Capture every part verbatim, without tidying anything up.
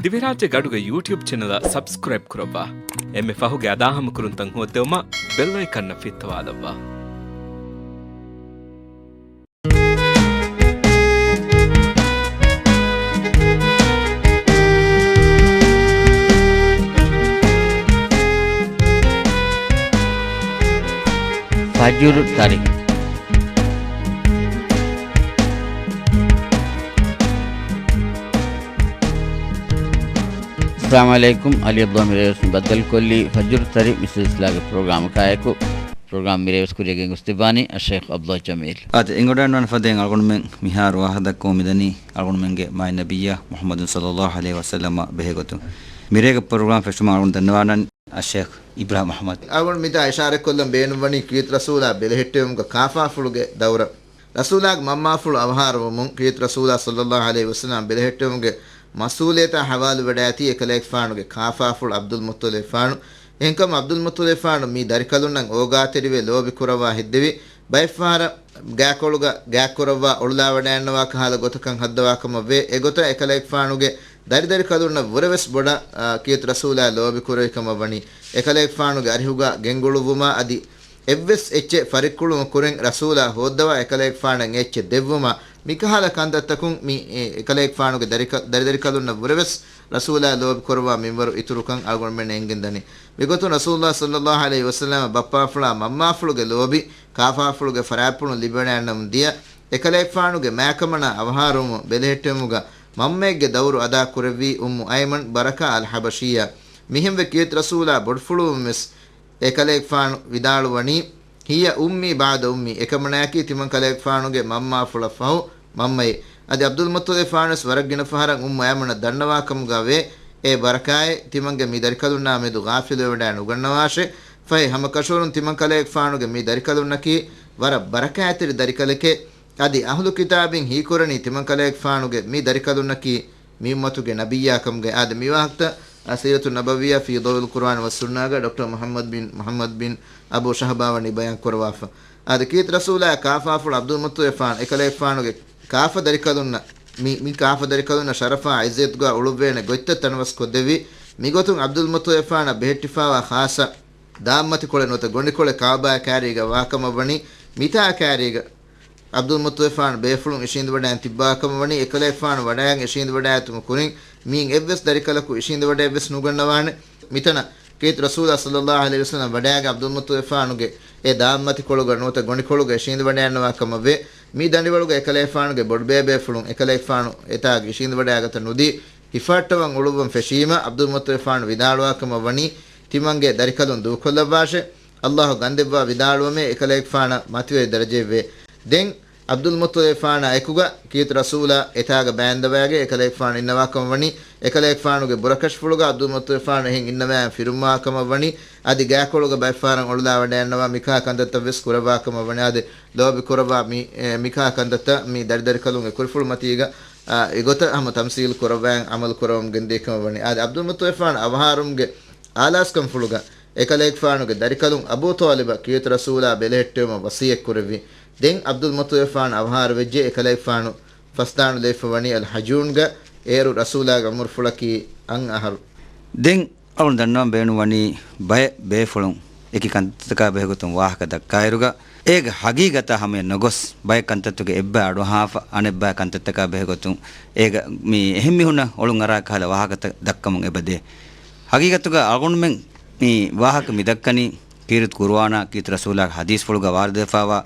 ދިވެހިރާއްޖޭގެ އަޑުގެ ޔޫޓިއުބް ޗެނަލަށް ސަބްސްކްރައިބް ކުރައްވާ. އެންމެ ފަހުގެ އަދާހަމަކުރުންތައް ހޯއްދެވުމަށް ބެލް އައިކަންއަށް ފިއްތަވާލައްވާ. ފަޖުރު ތަރި. އައްސަލާމު ޢަލައިކުމް. ޢަލީ ޢަބްދުﷲ މިރޭވެސް ބައްދަލުކޮށްލީ ފަޖުރު ތަރި މި ސިލްސިލާގެ ޕްރޮގްރާމަކާއެކު. ޕްރޮގްރާމް މިރޭވެސް ކުރިޔަށް ގެންގޮސްދެއްވާނީ އައްޝައިޚް ޢަބްދުﷲ ޖަމީލް. އާދެ، އެނގިވަޑައިގަންނަވާނެ ފަދައިން އަޅުގަނޑުމެން މިހާރު ވާހަކަ ދައްކަމުން މިދަނީ އަޅުގަނޑުމެންގެ މާތް ނަބިއްޔާ މުޙައްމަދު ޞައްލައްލާހު ޢަލައިހި ވަސައްލަމަށް ބެހޭގޮތުން. މިރޭގެ ޕްރޮގްރާމް ފެށުމަށް އަޅުގަނޑު ދަންނަވާނަން އައްޝައިޚް އިބްރާހިމް އަޙްމަދު. އަޅުގަނޑު މިތާ އިޝާރަތްކޮށްލަން ބޭނުންވަނީ ކީރިތި ރަސޫލާ ބެލެހެއްޓެވުމުގަ ކާފާފުޅުގެ ދައުރަށް. ރަސޫލާގެ މަންމާފުޅު އަވަހާރަވުމުން ކީރިތި ރަސޫލާ ޞައްލައްލާހު ޢަލައިހި ވަސައްލަމަށް ބެލެހެއްޓެވުމުގެ މަސްއޫލިއްޔަތާ ޙަވާލުވެވަޑައިގަތީ އެކަލޭގެފާނުގެ ކާފާފުޅު ޢަބްދުލް މުއްޠަލިބުފާނު. އެހެންކަމުން ޢަބްދުލް މުއްޠަލިބުފާނު މި ދަރިކަލުންނަށް އޯގާތެރިވެ ލޯބި ކުރައްވާ ހެއްދެވި، ބައެއްފަހަރަށް ގާކޮޅުގަ ގާތްކުރައްވާ އޮޅުލާވަޑައިގަންނަވާ ކަހަލަ ގޮތަކަށް ހައްދަވާކަމަށްވޭ. އެގޮތަށް އެކަލޭގެފާނުގެ ދަރިދަރިކަލުންނަށް ވުރެވެސް ބޮޑަށް، އާ، ކީރިތި ރަސޫލާ ލޯބި ކުރެވިކަމަށް ވަނީ. އެކަލޭގެފާނުގެ އަރިހުގަ ގެންގުޅުއްވުމާ އަދި އެއްވެސް އެއްޗެއް ފަރިއްކުޅުމުގެ ކުރިން ރަސޫލާ ހޯއްދަވާ އެކަލޭގެފާނަށް އެއްޗެއް ދެއްވުމާ، މިކަހަލަ ކަންތައްތަކުން މި، އެ، އެކަލޭގެފާނުގެ ދަރިކަ-، ދަރިދަރިކަލުންނަށް ވުރެވެސް ރަސޫލާ ލޯބި ކުރައްވާ މިންވަރު އިތުރުކަން އަޅުގަނޑުމެން އެނގެން ދަނީ. މިގޮތުން ރަސޫލުﷲ ޞައްލައްލާހު ޢަލައިހި ވަސައްލަމަ ބައްޕާފުޅާ މަންމާފުޅުގެ ލޯބި، ކާފާފުޅުގެ ފަރާތްޕުޅުން ލިބިވަޑައިގަންނަމުން ދިޔަ އެކަލޭގެފާނުގެ މާތްކަމަނާ އަވަހާރަވުމުން ބެލެހެއްޓެވުމުގަ މަންމައެއްގެ ދައުރު އަދާ ކުރެއްވީ އުއްމު އައިމަން ބަރަކާ އަލް ޙަބަޝިއްޔާ. މިހެންވެ ކީރިތި ރަސޫލާ ބޮޑުފުޅުވުން ވެސް އެކަލޭގެފާނު ވިދާޅުވަނީ، "ހިޔަ އުއްމީ ބަޢުދަ އުއްމީ"، އެކަމަނާއަކީ ތިމަން ކަލޭގެފާނުގެ މަންމާފުޅަށް ފަހު މަންމައޭ. އަދި ޢަބްދުލް މުއްޠަލިބުފާނުވެސް ވަރަށް ގިނަ ފަހަރަށް އުއްމު އައިމަނަށް ދަންނަވާކަމުގައިވޭ، އޭ ބަރަކާއޭ، ތިމަންގެ މި ދަރިކަލުންނާ މެދު ޣާފިލުވެވަޑައި ނުގަންނަވާށޭ. ފަހެ ހަމަކަށަވަރުން ތިމަން ކަލޭގެފާނުގެ މި ދަރިކަލުންނަކީ ވަރަށް ބަރަކާތްތެރި ދަރިކަލެކޭ. އަދި އަހުލު ކިތާބިން ހީކުރަނީ ތިމަން ކަލޭގެފާނުގެ މި ދަރިކަލުންނަކީ މި އުއްމަތުގެ ނަބިއްޔާ ކަމުގައި. އާދެ، މި ވާހަކަތައް އަ، ސީރަތު ނަބަވިއްޔާ ފީ ޟައުއިލް ޤުރުއާން ވައްސުންނާގަ ޑޮކްޓަރ މުޙައްމަދު ބިން، މުޙައްމަދު ބިން އަބޫ ޝަހަބާ ވަނީ ބަޔާން ކުރައްވާފަ. އާދެ، ކީރިތި ރަސޫލާ ކާފާފުޅު ޢަބްދުލް މުއްޠަލިބުފާނު އެކަލޭގެފާނުގެ ކާފަ ދަރިކަލުންނަށް މި، މި ކާފަ ދަރިކަލުންނަށް ޝަރަފާ ޢިއްޒަތުގަ އުޅުއްވޭނެ ގޮތްތައް ތަނަވަސް ކޮށްދެއްވި. މިގޮތުން ޢަބްދުލް މުއްޠަލިބުފާނަށް ބެހެއްޓިފައިވާ ޚާއްޞަ ދާންމަތިކޮޅެއް ނުވަތަ ގޮނޑިކޮޅެއް ކަޢުބާއާ ކައިރީގަ ވާކަމަށްވަނީ، މިތާ ކައިރީގަ ޢަބްދުލް މުއްޠަލިބުފާނު ބޭފުޅުން އިށީނދެވަޑައިގެން ތިއްބާކަމަށްވަނީ، އެކަލޭގެފާނު ވަޑައިގެން އިށީނދެވަޑައިގަތުމުގެ ކުރިން މިއިން އެއްވެސް ދަރިކަލަކު އިށީނދެވަޑައެއްވެސް ނުގަންނަވާނެ. މިތަނަށް ކީރިތި ރަސޫލާ ޞައްލައްލާހު ޢަލައިހި ވަސައްލަމަ ވަޑައިގެން ޢަބްދުލް މުއްޠަލިބުފާނުގެ އެ ދާންމަތިކޮޅުގަ ނުވަތަ ގޮނޑިކޮޅުގަ އިށީނދެވަޑައިގަންނަވާކަމަށްވޭ. މި ދަނޑިވަޅުގަ އެކަލޭގެފާނުގެ ބޮޑުބޭބޭފުޅުން އެކަލޭގެފާނު އެތާގަ އިށީނދެވަޑައިގަތަން ނުދީ، ހިފަހައްޓަވަން އުޅުއްވަން ފެށީމަ، ޢަބްދުލް މުއްޠަލިބުފާނު ވިދާޅުވާކަމަށްވަނީ، ތިމަންގެ ދަރިކަލުން ދޫކޮށްލައްވާށޭ. ﷲ ގަންދެއްވާ ވިދާޅުވަމޭ، އެކަލޭގެފާނަށް މަތިވެރި ދަރަޖައެއްވޭ. ދެން ޢަބްދުލް މުއްޠަލިބުފާނާ އެކުގަ ކީރިތި ރަސޫލާ އެތާގަ ބައިންދަވައިގެން އެކަލޭގެފާނު އިންނަވާކަމަށްވަނީ، އެކަލޭގެފާނުގެ ބުރަކަށިފުޅުގަ ޢަބްދުލް މުއްޠަލިބުފާނު އެހެން އިންނަވައިގެން ފިރުއްމަވާކަމަށްވަނީ، އަދި ގާކޮޅުގަ ބައެއްފަހަރަށް އޮޅުލާވަޑައިގަންނަވާ މިކަހަލަ ކަންތައްތައްވެސް ކުރައްވާކަމަށްވަނީ. އާދެ، ލޯބި ކުރައްވާ މި، އެ، މިކަހަލަ ކަންތައްތައް މި ދަރިދަރިކަލުންގެ ކުރިފުޅުމަތީގަ، އާ، އެގޮތަށް ހަމަ ތަމްސީލް ކުރައްވައިގެން ޢަމަލު ކުރައްވަމުން ގެންދިޔަކަމަށްވަނީ. އާދެ، ޢަބްދުލް މުއްޠަލިބުފާނު އަވަހާރަވުމުގެ އާލާސްކަންފުޅުގަ އެކަލޭގެފާނުގެ ދަރިކަލުން އަބޫ ޠާލިބަށް ކީރިތި ރަސޫލާ ބެލެހެއްޓެވުމަށް ވަޞިއްޔަތްކުރެއްވި. ދެން ޢަބްދުލް މުއްޠަލިބުފާނު އަވަހާރަވެއްޖެ، އެކަލޭގެފާނު ފަސްދާނުލައިފަ ވަނީ އަލް ޙަޖޫންގަ. އޭރު ރަސޫލާގެ ޢުމުރުފުޅަކީ އަށް އަހަރު. ދެން އަޅުން ދަންނަވަން ބޭނުންވަނީ ބައެއް ބޭފުޅުން އެކި ކަންތައްތަކާ ބެހޭގޮތުން ވާހަކަ ދައްކާއިރުގަ، އޭގެ ޙަޤީޤަތާ ހަމަޔަށް ނުގޮސް، ބައެއް ކަންތައްތަކުގެ އެއްބައި އަޑުއަހާފަ، އަނެއްބައި ކަންތައްތަކާ ބެހޭގޮތުން އޭގަ މި އެހެން މީހުންނަށް އޮޅުން އަރާ ކަހަލަ ވާހަކަތައް ދައްކަމުން އެބަދޭ. ޙަޤީޤަތުގަ އަޅުގަނޑުމެން މި ވާހަކަ މި ދައްކަނީ ކީރިތި ޤުރުއާނާ، ކީރިތި ރަސޫލާގެ ޙަދީޘްފުޅުގަ ވާރިދުވެފައިވާ،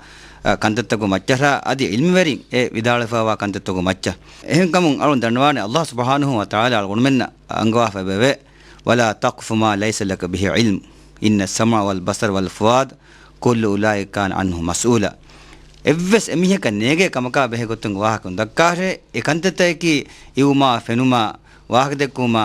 އަ، ކަންތައްތަކުގެ މައްޗަށާ އަދި ޢިލްމުވެރިން އެ ވިދާޅުވެފައިވާ ކަންތައްތަކުގެ މައްޗަށް. އެހެންކަމުން އަޅުން ދަންނަވާނެ، ﷲ ސުބްޙާނަހޫ ވަތަޢާލާ އަޅުގަނޑުމެންނަށް އަންގަވާފަ އެބަވޭ، "ولا تقف ما ليس لك به علم، إن السمع والبصر والفؤاد كل أولئك كان عنه مسؤولا." އެއްވެސް އެމީހަކަށް ނޭގޭ ކަމަކާ ބެހޭގޮތުން ވާހަކަ ނުދައްކާށޭ، އެ ކަންތައްތަކަކީ އިވުމާ، ފެނުމާ، ވާހަކަދެއްކުމާ،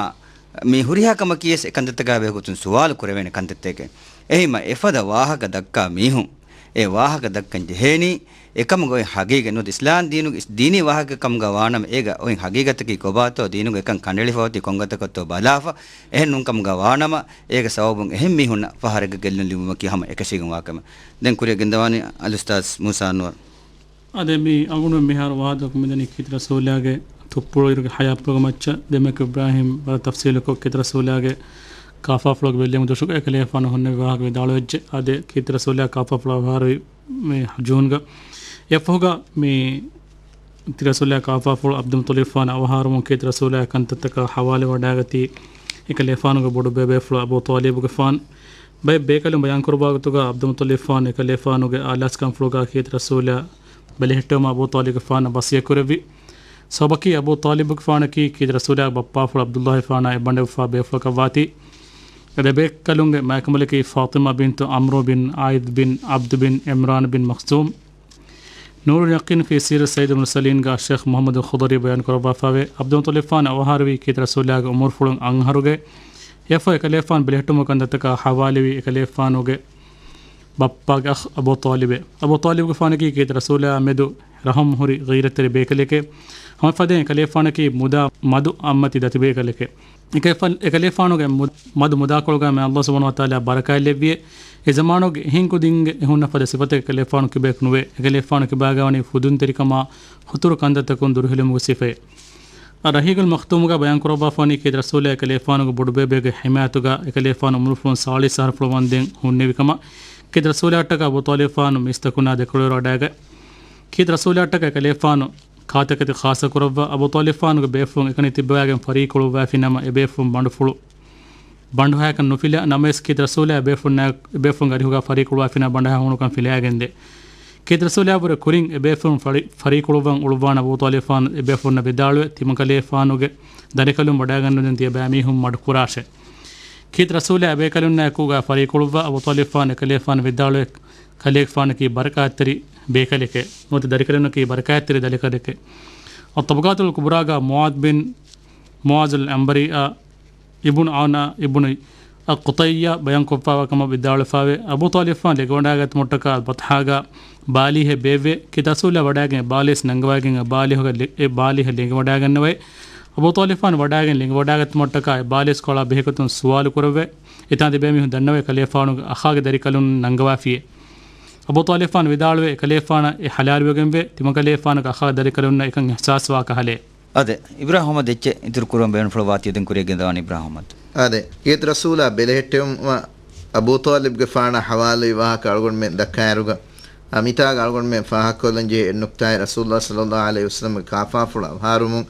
މި ހުރިހާ ކަމަކީވެސް އެ ކަންތައްތަކާ ބެހޭގޮތުން ސުވާލު ކުރެވޭނެ ކަންތައްތަކެއް. އެހެންމަ އެފަދަ ވާހަކަ ދައްކާ މީހުން އެ ވާހަކަ ދައްކަން ޖެހޭނީ، އެކަމުގެ އޮތް ޙަޤީޤަތް ނުވަތަ އިސްލާމް ދީނުގެ ދީނީ ވާހަކަ ކަމުގަ ވާނަމަ، އޭގަ އޮތް ޙަޤީޤަތަކީ ކޮބާތޯ، ދީނުގެ އެކަން ކަނޑައެޅިފަ އޮތީ ކޮންގޮތަކަށްތޯ ބަލާފަ، އެހެން ނޫން ކަމުގަ ވާނަމަ، އޭގެ ސަބަބުން އެހެން މީހުންނަށް ފަހަރެއްގަ ގެއްލުން ލިބުމަކީ ހަމަ އެކަށީގެންވާ ކަމެއް. ދެން ކުރިއަށް ގެންދަވާނީ އަލްއުސްތާޛް މޫސާ އަންވަރު. އާދެ، މި އަޅުގަނޑު މިހާރު ވާހަކަ ދައްކަމުން މިދަނީ ކީރިތި ރަސޫލާގެ ތުއްޕުޅު އިރުގެ ހަޔާތްޕުޅުގެ މައްޗަށް ދެމެކު އިބްރާހީމް ވަރަށް ތަފްސީލުކޮށް ކީރިތި ރަސޫލާގެ ކާފާފުޅުގެ ބެއްލެވުމުގެ ދުވަސް އެކަލޭފާނު ހުންނެވި ވާހަކަ ވިދާޅުވެއްޖެ. އާދެ، ކީރިތި ރަސޫލާ ކާފާފުޅަށް އަވަހާރަވި މި ޖޫންގަ. އެއަށްފަހުގަ މި ކީރިތި ރަސޫލާ ކާފާފުޅު އަބްދުލް މުޠަލިބްފާނަށް އަވަހާރަވުމުން ކީރިތި ރަސޫލާ ކަންތައްތަކަށް ހަވާލުވެވަޑައިގަތީ އެކަލޭފާނުގެ ބޮޑު ބޭބޭފުޅު އަބޫ ޠާލިބުގެފާނު. ބައެއް ބޭކަލުން ބަޔާންކުރައްވާ ގޮތުގަ އަބްދުލް މުޠަލިބްފާނު އެކަލޭފާނުގެ އާލާސްކަންފުޅުގަ ކީރިތި ރަސޫލާ ބެލެހެއްޓެވުމަށް އަބޫ ޠާލިބުގެފާނަށް ވަޞިއްޔަތްކުރެއްވި. ސަބަބަކީ އަބޫ ޠާލިބުގެފާނަކީ ކީރިތި ރަސޫލާގެ ބައްޕާފުޅު ޢަބްދުﷲގެފާނާ އެއްބަނޑެއް އުފާ ބޭފުޅަކަށްވާތީ، އެ ދެބޭކަލުންގެ މާތްކަނބަލަކީ ފާޠިމާ ބިންތު ޢަމްރު ބިން ޢާއިދު ބިން ޢަބްދު ބިން ޢިމްރާން ބިން މަޚްޒޫމް. ނޫރުލް ޔަޤީން ފީ ސީރަތި ސައްޔިދުލް މުރްސަލީންގަ ޝޭޚް މުޙައްމަދުލް ޚުޟަރީ ބަޔާންކުރައްވާފައިވޭ، ޢަބްދުލް މުޠަލިބްފާނު އަވަހާރަވީ ކީރިތި ރަސޫލާގެ ޢުމުރުފުޅުން އަށް އަހަރުގައި. އެއަށްފަހު އެކަލޭފާނު ބެލެހެއްޓުމުގެ ކަންތައްތަކަށް ހަވާލުވީ އެކަލޭފާނުގެ ބައްޕާގެ އަޚް އަބޫ ޠާލިބޭ. އަބޫ ޠާލިބުގެފާނަކީ ކީރިތި ރަސޫލާއާ މެދު ރަޙުމް ހުރި ޣީރަތްތެރި ބޭކަލެކޭ. ހަމައެފަދައިން އެކަލޭފާނަކީ މުދާ މަދު އަތްމަތި ދަތި ބޭކަލެކޭ. އެކަލޭފާ-، އެކަލޭފާނުގެ މު-، މަދު މުދާކޮޅުގަ މި ﷲ ސުބްޙާނަހޫ ވަތަޢާލާ ބަރަކާތް ލެއްވިއޭ. އެ ޒަމާނުގެ އެހިން ކުދިންގެ އެ ހުންނަ ފަދަ ސިފަތަކެއް އެކަލޭފާނު ކިބަޔަކު ނުވޭ. އެކަލޭފާނު ކިބާގަ ވަނީ ފުދުންތެރިކަމާ ހުތުރު ކަންތައްތަކުން ދުރުހެލުމުގެ ސިފައެއް. އައް ރަޙީޤުލް މަޚްތޫމުގަ ބަޔާންކުރައްވާފަވަނީ ކީރިތި ރަސޫލާ އެކަލޭފާނުގެ ބޮޑުބޭބެގެ ޙިމާޔަތުގަ އެކަލޭފާނު އުމުރުފުޅުން ސާޅީސް އަހަރުފުޅު ވަންދެން ހުންނެވި ކަމަށް ކީރިތި ރަސޫލާއަށްޓަކާ އަބޫ ޠާލިބުގެފާނު މީސްތަކުންނާ ދެކޮޅުވެރިވަޑައިގަތް. ކީރިތި ރަސޫލާއަށްޓަކާ އެކަލޭފާނު ކާތަކެތި ޚާއްޞަކުރައްވާ، އަބޫ ޠާލިބުގެފާނުގެ ބޭފުޅުން އެކަނި ތިއްބަވައިގެން ފަރީކުޅުއްވައިފިނަމަ، އެ ބޭފުޅުން ބަނޑުފުޅު ބަނޑުހައިކަން ނުފިލާ ނަމަވެސް، ކީރިތި ރަސޫލާ އެ ބޭފުޅުންނާ-، އެ ބޭފުޅުންގެ އަރިހުގަ ފަރީކުޅުވާފިނަމަ ބަނޑުހައި ހޫނުކަން ފިލައިގެންދޭ. ކީރިތި ރަސޫލާއަށްވުރެ ކުރިން އެ ބޭފުޅުން ފަރި-، ފަރީކުޅުއްވަން އުޅުއްވާނަމަ އަބޫ ޠާލިބުގެފާނު އެ ބޭފުޅުންނަށް ވިދާޅުވެ، ތިމަންކަލޭފާނުގެ ދަރިކަލުން ވަޑައިގަންނަވަންދެން ތިޔަބައިމީހުން މަޑުކުރާށޭ. ކީރިތި ރަސޫލާ އެ ބޭކަލުންނާއެކުގަ ފަރީކުޅުއްވާ، އަބޫ ޠާލިބުގެފާނު އެކަލޭފާނަށް ވިދާޅުވެ، ކަލޭގެފާނަކީ ބަރަކާތްތެރި ބޭކަލެކޭ. ނުވަތަ ދަރިކަލުންނަކީ ބަރަކާތްތެރި ދަރިކަލެކޭ. އައްޠަބަޤާތުލް ކުބްރާގަ މުޢާޛު ބިން، މުޢާޛުލް ޢަންބަރީއާ، އިބްނު ޢަވްނާ، އިބްނު އައްޤުޠައްޔާ ބަޔާންކޮށްފައިވާ ކަމަށް ވިދާޅުވެފައިވޭ، އަބޫ ޠާލިބުގެފާނު ލެނގިވަޑައިގަތުމަށްޓަކާ ބަޠްޙާގަ ބާލީހެއް ބޭއްވޭ. ކީރިތި ރަސޫލާ ވަޑައިގެން އެ ބާލީސް ނަންގަވައިގެން އެ ބާލީހުގަ ލެ-، އެ ބާލީހަށް ލެނގިވަޑައިގަންނަވައި. އަބޫ ޠާލިބުގެފާނު ވަޑައިގެން ލެނގިވަޑައިގަތުމަށްޓަކާ އެ ބާލީސް ކޮޅާ ބެހޭގޮތުން ސުވާލު ކުރެއްވޭ. އެތާ ތިބޭ މީހުން ދަންނަވައި ކަލޭފާނުގެ އަޚާގެ ދަރިކަލުން ނަންގަވާފިޔޭ. އަބޫ ޠާލިބުގެފާނު ވިދާޅުވޭ، އެކަލޭފާނަށް އެ ޙަލާލުވެގެންވޭ، ތިމަންކަލޭފާނަކަށް އަޚާގެ ދަރިކަލުންނަށް އެކަން އިޙްސާސްވާ ކަހަލަ. އާދެ، އިބްރާހިމް އަޙްމަދު އެއްޗެއް އިތުރު ކުރަން ބޭނުންފުޅުވާތީ އެދެން ކުރިއަށް ގެންދަވާނެ އިބްރާހިމް އަޙްމަދު. އާދެ، ކީރިތި ރަސޫލާ ބެލެހެއްޓެވުމަށް އަބޫ ޠާލިބުގެފާނަށް ޙަވާލުވި ވާހަކަ އަޅުގަނޑުމެން ދައްކާއިރުގަ، އާ، މިތާގަ އަޅުގަނޑުމެން ފާހަގަކޮށްލަން ޖެހޭ އެއް ނުކްތާއެއް، ރަސޫލުﷲ ޞައްލަﷲ ޢަލައިހި ވަސައްލަމްގެ ކާފާފުޅު އަވަހާރަވުމުން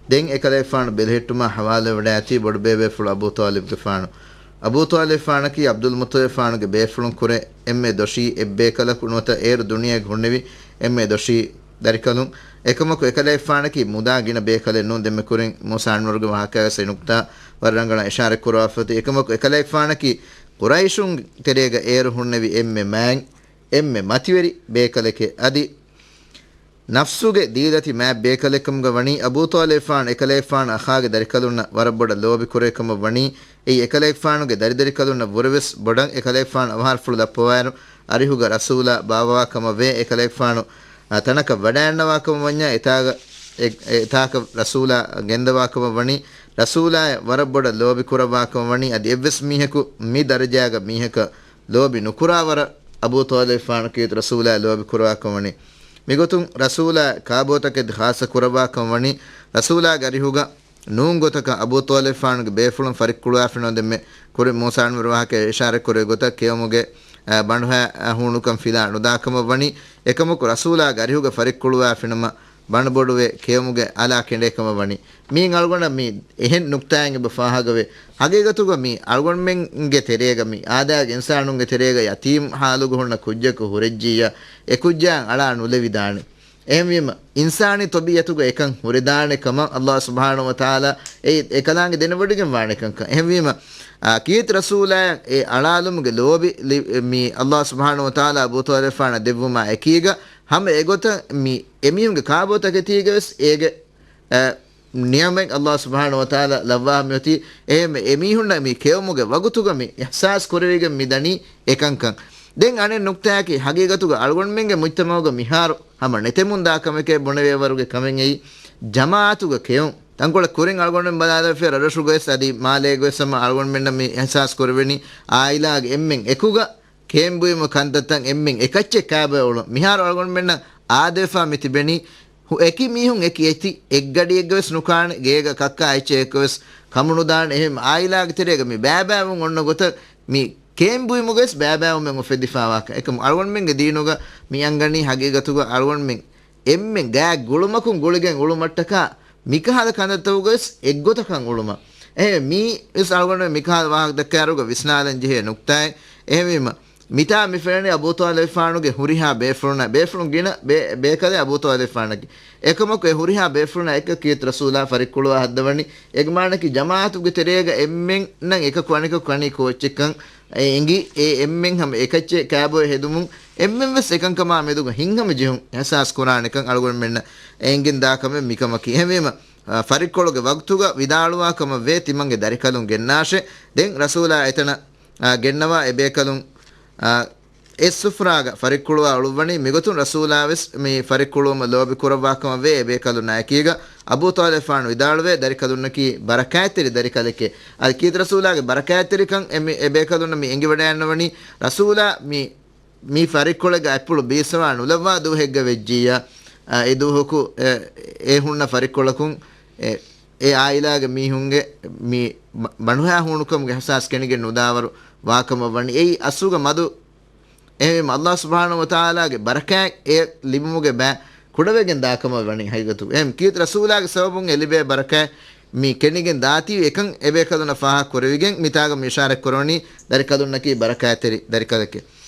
ދެން އެކަލޭގެފާނު ބެލެހެއްޓުމަށް ޙަވާލުވެވަޑައިގަތީ ބޮޑުބޭބޭފުޅު އަބޫ ޠާލިބުގެފާނު. އަބޫ ޠާލިބުގެފާނަކީ ޢަބްދުލް މުޠްޠަލިބުގެފާނުގެ ބޭފުޅުންކުރެ އެންމެ ދޮށީ އެއްބޭކަލަކު ނުވަތަ އޭރު ދުނިޔޭގަ ހުންނެވި އެންމެ ދޮށީ ދަރިކަލުން. އެކަމަކު އެކަލޭގެފާނަކީ މުދާ ގިނަ ބޭކަލެއް ނޫން. ދެންމެ ކުރިން މޫސާ އަންވަރުގެ ވާހަކައިގަސް އެ ނުކްތާ ވަރަށް ރަނގަޅަށް އިޝާރަތް ކުރައްވާފައި. އެކަމަކު އެކަލޭގެފާނަކީ ޤުރައިޝުން ތެރޭގަ އޭރު ހުންނެވި އެންމެ މާތް، އެންމެ މަތިވެރި ބޭކަލެކޭ. އަދި ނަފްސުގެ ދީލަތި މާތް ބޭކަލެއްކަމުގަ ވަނީ، އަބޫ ޠާލިބުގެފާނު އެކަލޭގެފާނު އަޚާގެ ދަރިކަލުންނަށް ވަރަށް ބޮޑަށް ލޯބި ކުރޭ ކަމަށް ވަނީ، އެއީ އެކަލޭގެފާނުގެ ދަރިދަރިކަލުންނަށް ވުރެވެސް ބޮޑަށް. އެކަލޭގެފާނު އަވަހާރަފުޅު ދައްޕަވާއިރު އަރިހުގަ ރަސޫލާ ބާއްވާ ކަމަށް ވޭ. އެކަލޭގެފާނު، އަ، ތަނަކަށް ވަޑައިގަންނަވާ ކަމަށް ވަންޏާ އެތާގަ، އެ، އެތާކަށް ރަސޫލާ ގެންދަވާ ކަމަށް ވަނީ، ރަސޫލާއަށް ވަރަށް ބޮޑަށް ލޯބި ކުރައްވާ ކަމަށް ވަނީ. އަދި އެއްވެސް މީހަކު މި ދަރަޖާގަ މީހަކަށް ލޯބި ނުކުރާ ވަރަށް އަބޫ ޠާލިބުގެފާނު ކީރިތި ރަސޫލާއަށް ލޯބި ކުރައްވާ ކަމަށް ވަނީ. މިގޮތުން ރަސޫލާ ކާބޯތަކެތި ޚާއްޞަ ކުރައްވާ ކަމަށް ވަނީ، ރަސޫލާގެ އަރިހުގަ ނޫން ގޮތަކަށް އަބޫ ޠާލިބުގެފާނުގެ ބޭފުޅުން ފަރިއްކުޅުވާފިނަމަ ދެންމެ ކުރިން މޫސާ އަންވަރު ވާހަކަ އިޝާރަތް ކުރެއްވި ގޮތަށް ކެއުމުގެ، އަ، ބަނޑުހައި ހޫނުކަން ފިލާ ނުދާ ކަމަށް ވަނީ. އެކަމަކު ރަސޫލާގެ އަރިހުގަ ފަރިއްކުޅުވާފިނަމަ ބަނޑުބޮޑުވެ ކެއުމުގެ އަލާ ކެނޑޭ ކަމަށް ވަނީ. މިއިން އަޅުގަނޑަށް މި އެހެން ނުކްތާއެއް އެބަ ފާހަގަވޭ. ހަގީގަތުގަ މި އަޅުގަނޑުމެންގެ ތެރޭގަ މި އާދައިގެ އިންސާނުންގެ ތެރޭގަ ޔަތީމް ހާލުގަ ހުންނަ ކުއްޖަކު ހުރެއްޖިއްޔާ، އެ ކުއްޖާއަށް އަޅާ ނުލެވިދާނެ. އެހެންވީމަ، އިންސާނީ ޠަބީޢަތުގަ އެކަން ހުރެދާނެ ކަމަށް ﷲ ސުބްޙާނަހޫ ވަތަޢާލާ އެ، އެ ކަލާނގެ ދެނެވޮޑިގެން ވާނެ ކަންކަން. އެހެންވީމަ، އާ، ކީރިތި ރަސޫލާއަށް އެ އަޅާލުމުގެ ލޯބި ލި-، މި ﷲ ސުބްޙާނަހޫ ވަތަޢާލާ އަބޫ ޠާލިބުގެފާނަށް ދެއްވުމާ އެކީގަ، ހަމަ އެގޮތަށް މި އެމީހުންގެ ކާބޯތަކެތީގަވެސް އޭގެ، އަ، ނިޢުމަތް ﷲ ސުބްޙާނަހޫ ވަތަޢާލާ ލައްވާ މިއޮތީ. އެހެންވެ، އެމީހުންނަށް މި ކެއުމުގެ ވަގުތުގަ މި އިޙްސާސް ކުރެވިގެން މި ދަނީ އެކަންކަން. ދެން އަނެއް ނުކްތާއަކީ، ހަގީގަތުގަ އަޅުގަނޑުމެންގެ މުޖްތަމަޢުގަ މިހާރު ހަމަ ނެތެމުންދާ ކަމެކޭ ބުނެވޭވަރުގެ ކަމެއް އެއީ، ޖަމާޢަތުގަ ކެއުން. ތަންކޮޅެއް ކުރިން އަޅުގަނޑުމެން ބަލާލަފިޔަ ރަށްރަށުގަވެސް އަދި މާލޭގަވެސް ހަމަ އަޅުގަނޑުމެންނަށް މި އިޙްސާސް ކުރެވެނީ، އާއިލާގެ އެންމެން އެކުގަ ކޭންބުއިމު ކަންތައްތައް އެންމެން އެކައްޗެއް ކާބައި އުޅުން. މިހާރު އަޅުގަނޑުމެންނަށް އާދަވެފާ މި ތިބެނީ، ހު-، އެކި މީހުން އެކި އެތި އެއްގަޑިއެއްގަވެސް ނުކާނެ، ގޭގަ ކައްކާ އެއްޗެއް އެއްކޮވެސް ކަމުނުދާނެ. އެހެން އާއިލާގެ ތެރޭގަ މި ބައިބައިވުން އޮންނަ ގޮތަށް މި ކޭން ބުއިމުގަވެސް ބައިބައިވުމެއް އުފެދިފާވާކަން. އެކަމު އަޅުގަނޑުމެންގެ ދީނުގަ މި އަންގަނީ ހަގީގަތުގަ އަޅުގަނޑުމެން އެންމެން ގާތް ގުޅުމަކުން ގުޅިގެން އުޅުމަށްޓަކާ މިކަހަލަ ކަންތައްތަކުގަވެސް އެއްގޮތަކަށް އުޅުމަށް. އެހެން މީ ވެސް އަޅުގަނޑުމެން މިކަހަލަ ވާހަކަ ދައްކާއިރުގަ ވިސްނާލަން ޖެހޭ ނުކްތާއެއް. އެހެންވީމަ، މިތާ މި ފެންނަނީ އަބޫ ޠާލިބާ ގެ ހުރިހާ ބޭފުޅުންނަށް، ބޭފުޅުން ގިނަ ބޭ-، ބޭކަލެއް އަބޫ ޠާލިބާގެ. އެކަމަކު އެ ހުރިހާ ބޭފުޅުންނާ އެކަ ކީރިތި ރަސޫލާ ފަރިއްކުޅުވާ ހައްދަވަނީ. އޭގެ މާނައަކީ ޖަމާޢަތުގެ ތެރޭގަ އެންމެންނަށް އެކަކު އަނެކަކު ކަނީ ކޯއްޗެއްކަން އެ އެނގި، އެ އެންމެން ހަމަ އެކައްޗެއް ކާބޮއެ ހެދުމުން އެންމެން ވެސް އެކަންކަމާ މެދުގަ ހިތްހަމަޖެހުން އިޙްސާސް ކުރާނެކަން އަޅުގަނޑުމެންނަށް އެނގިން ދާ ކަމެއް މިކަމަކީ. އެހެންވީމަ، އަ، ފަރިއްކޮޅުގެ ވަގުތުގަ ވިދާޅުވާ ކަމަށް ވޭ ތިމަންގެ ދަރިކަލުން ގެންނާށޭ. ދެން ރަސޫލާ އެތަނަށް، އަ، ގެންނަވާ އެ ބޭކަލުން، އަ، އެއް ސުފްރާގަ ފަރިއްކުޅުވާ އުޅުއްވަނީ. މިގޮތުން ރަސޫލާ ވެސް މި ފަރިއްކުޅުވުމަށް ލޯބި ކުރައްވާ ކަމަށް ވޭ އެ ބޭކަލުންނާ އެކީގަ. އަބޫ ޠާލިބާ ވިދާޅުވޭ، ދަރިކަލުންނަކީ ބަރަކާތްތެރި ދަރިކަލެކޭ. އަދި ކީރިތި ރަސޫލާގެ ބަރަކާތްތެރިކަން އެ މި-، އެ ބޭކަލުންނަށް މި އެނގިވަޑައިގަންނަވަނީ ރަސޫލާ މި މި ފަރިއްކޮޅެއްގަ އަތްޕުޅު ބީއްސަވާ ނުލައްވާ ދުވަހެއްގަ ވެއްޖިއްޔާ، އަ، އެ ދުވަހަކު އެ، އެ ހުންނަ ފަރިއްކޮޅަކުން އެ، އެ އާއިލާގެ މީހުންގެ މި ބަ-، ބަނޑުހައި ހޫނުކަމުގެ އިޙްސާސް ކެނޑިގެން ނުދާވަރު ވާކަމަށް ވަނީ. އެއީ އަސްލުގަ މަދު އެހެންވީމަ، ﷲ ސުބްޙާނަހޫ ވަތަޢާލާގެ ބަރަކާތް އެ ލިބުމުގެ ބައި ކުޑަވެގެން ދާކަމަށް ވަނީ ހަގީގަތުގަ. އެހެން ކީރިތި ރަސޫލާގެ ސަބަބުން އެ ލިބޭ ބަރަކާތް މި ކެނޑިގެން ދާތީ އެކަން އެބޭކަލުންނަށް ފާހަގަ ކުރެވިގެން މިތާގަ މި އިޝާރަތް ކުރަވަނީ ދަރިކަލުންނަކީ ބަރަކާތްތެރި ދަރިކަލެކޭ.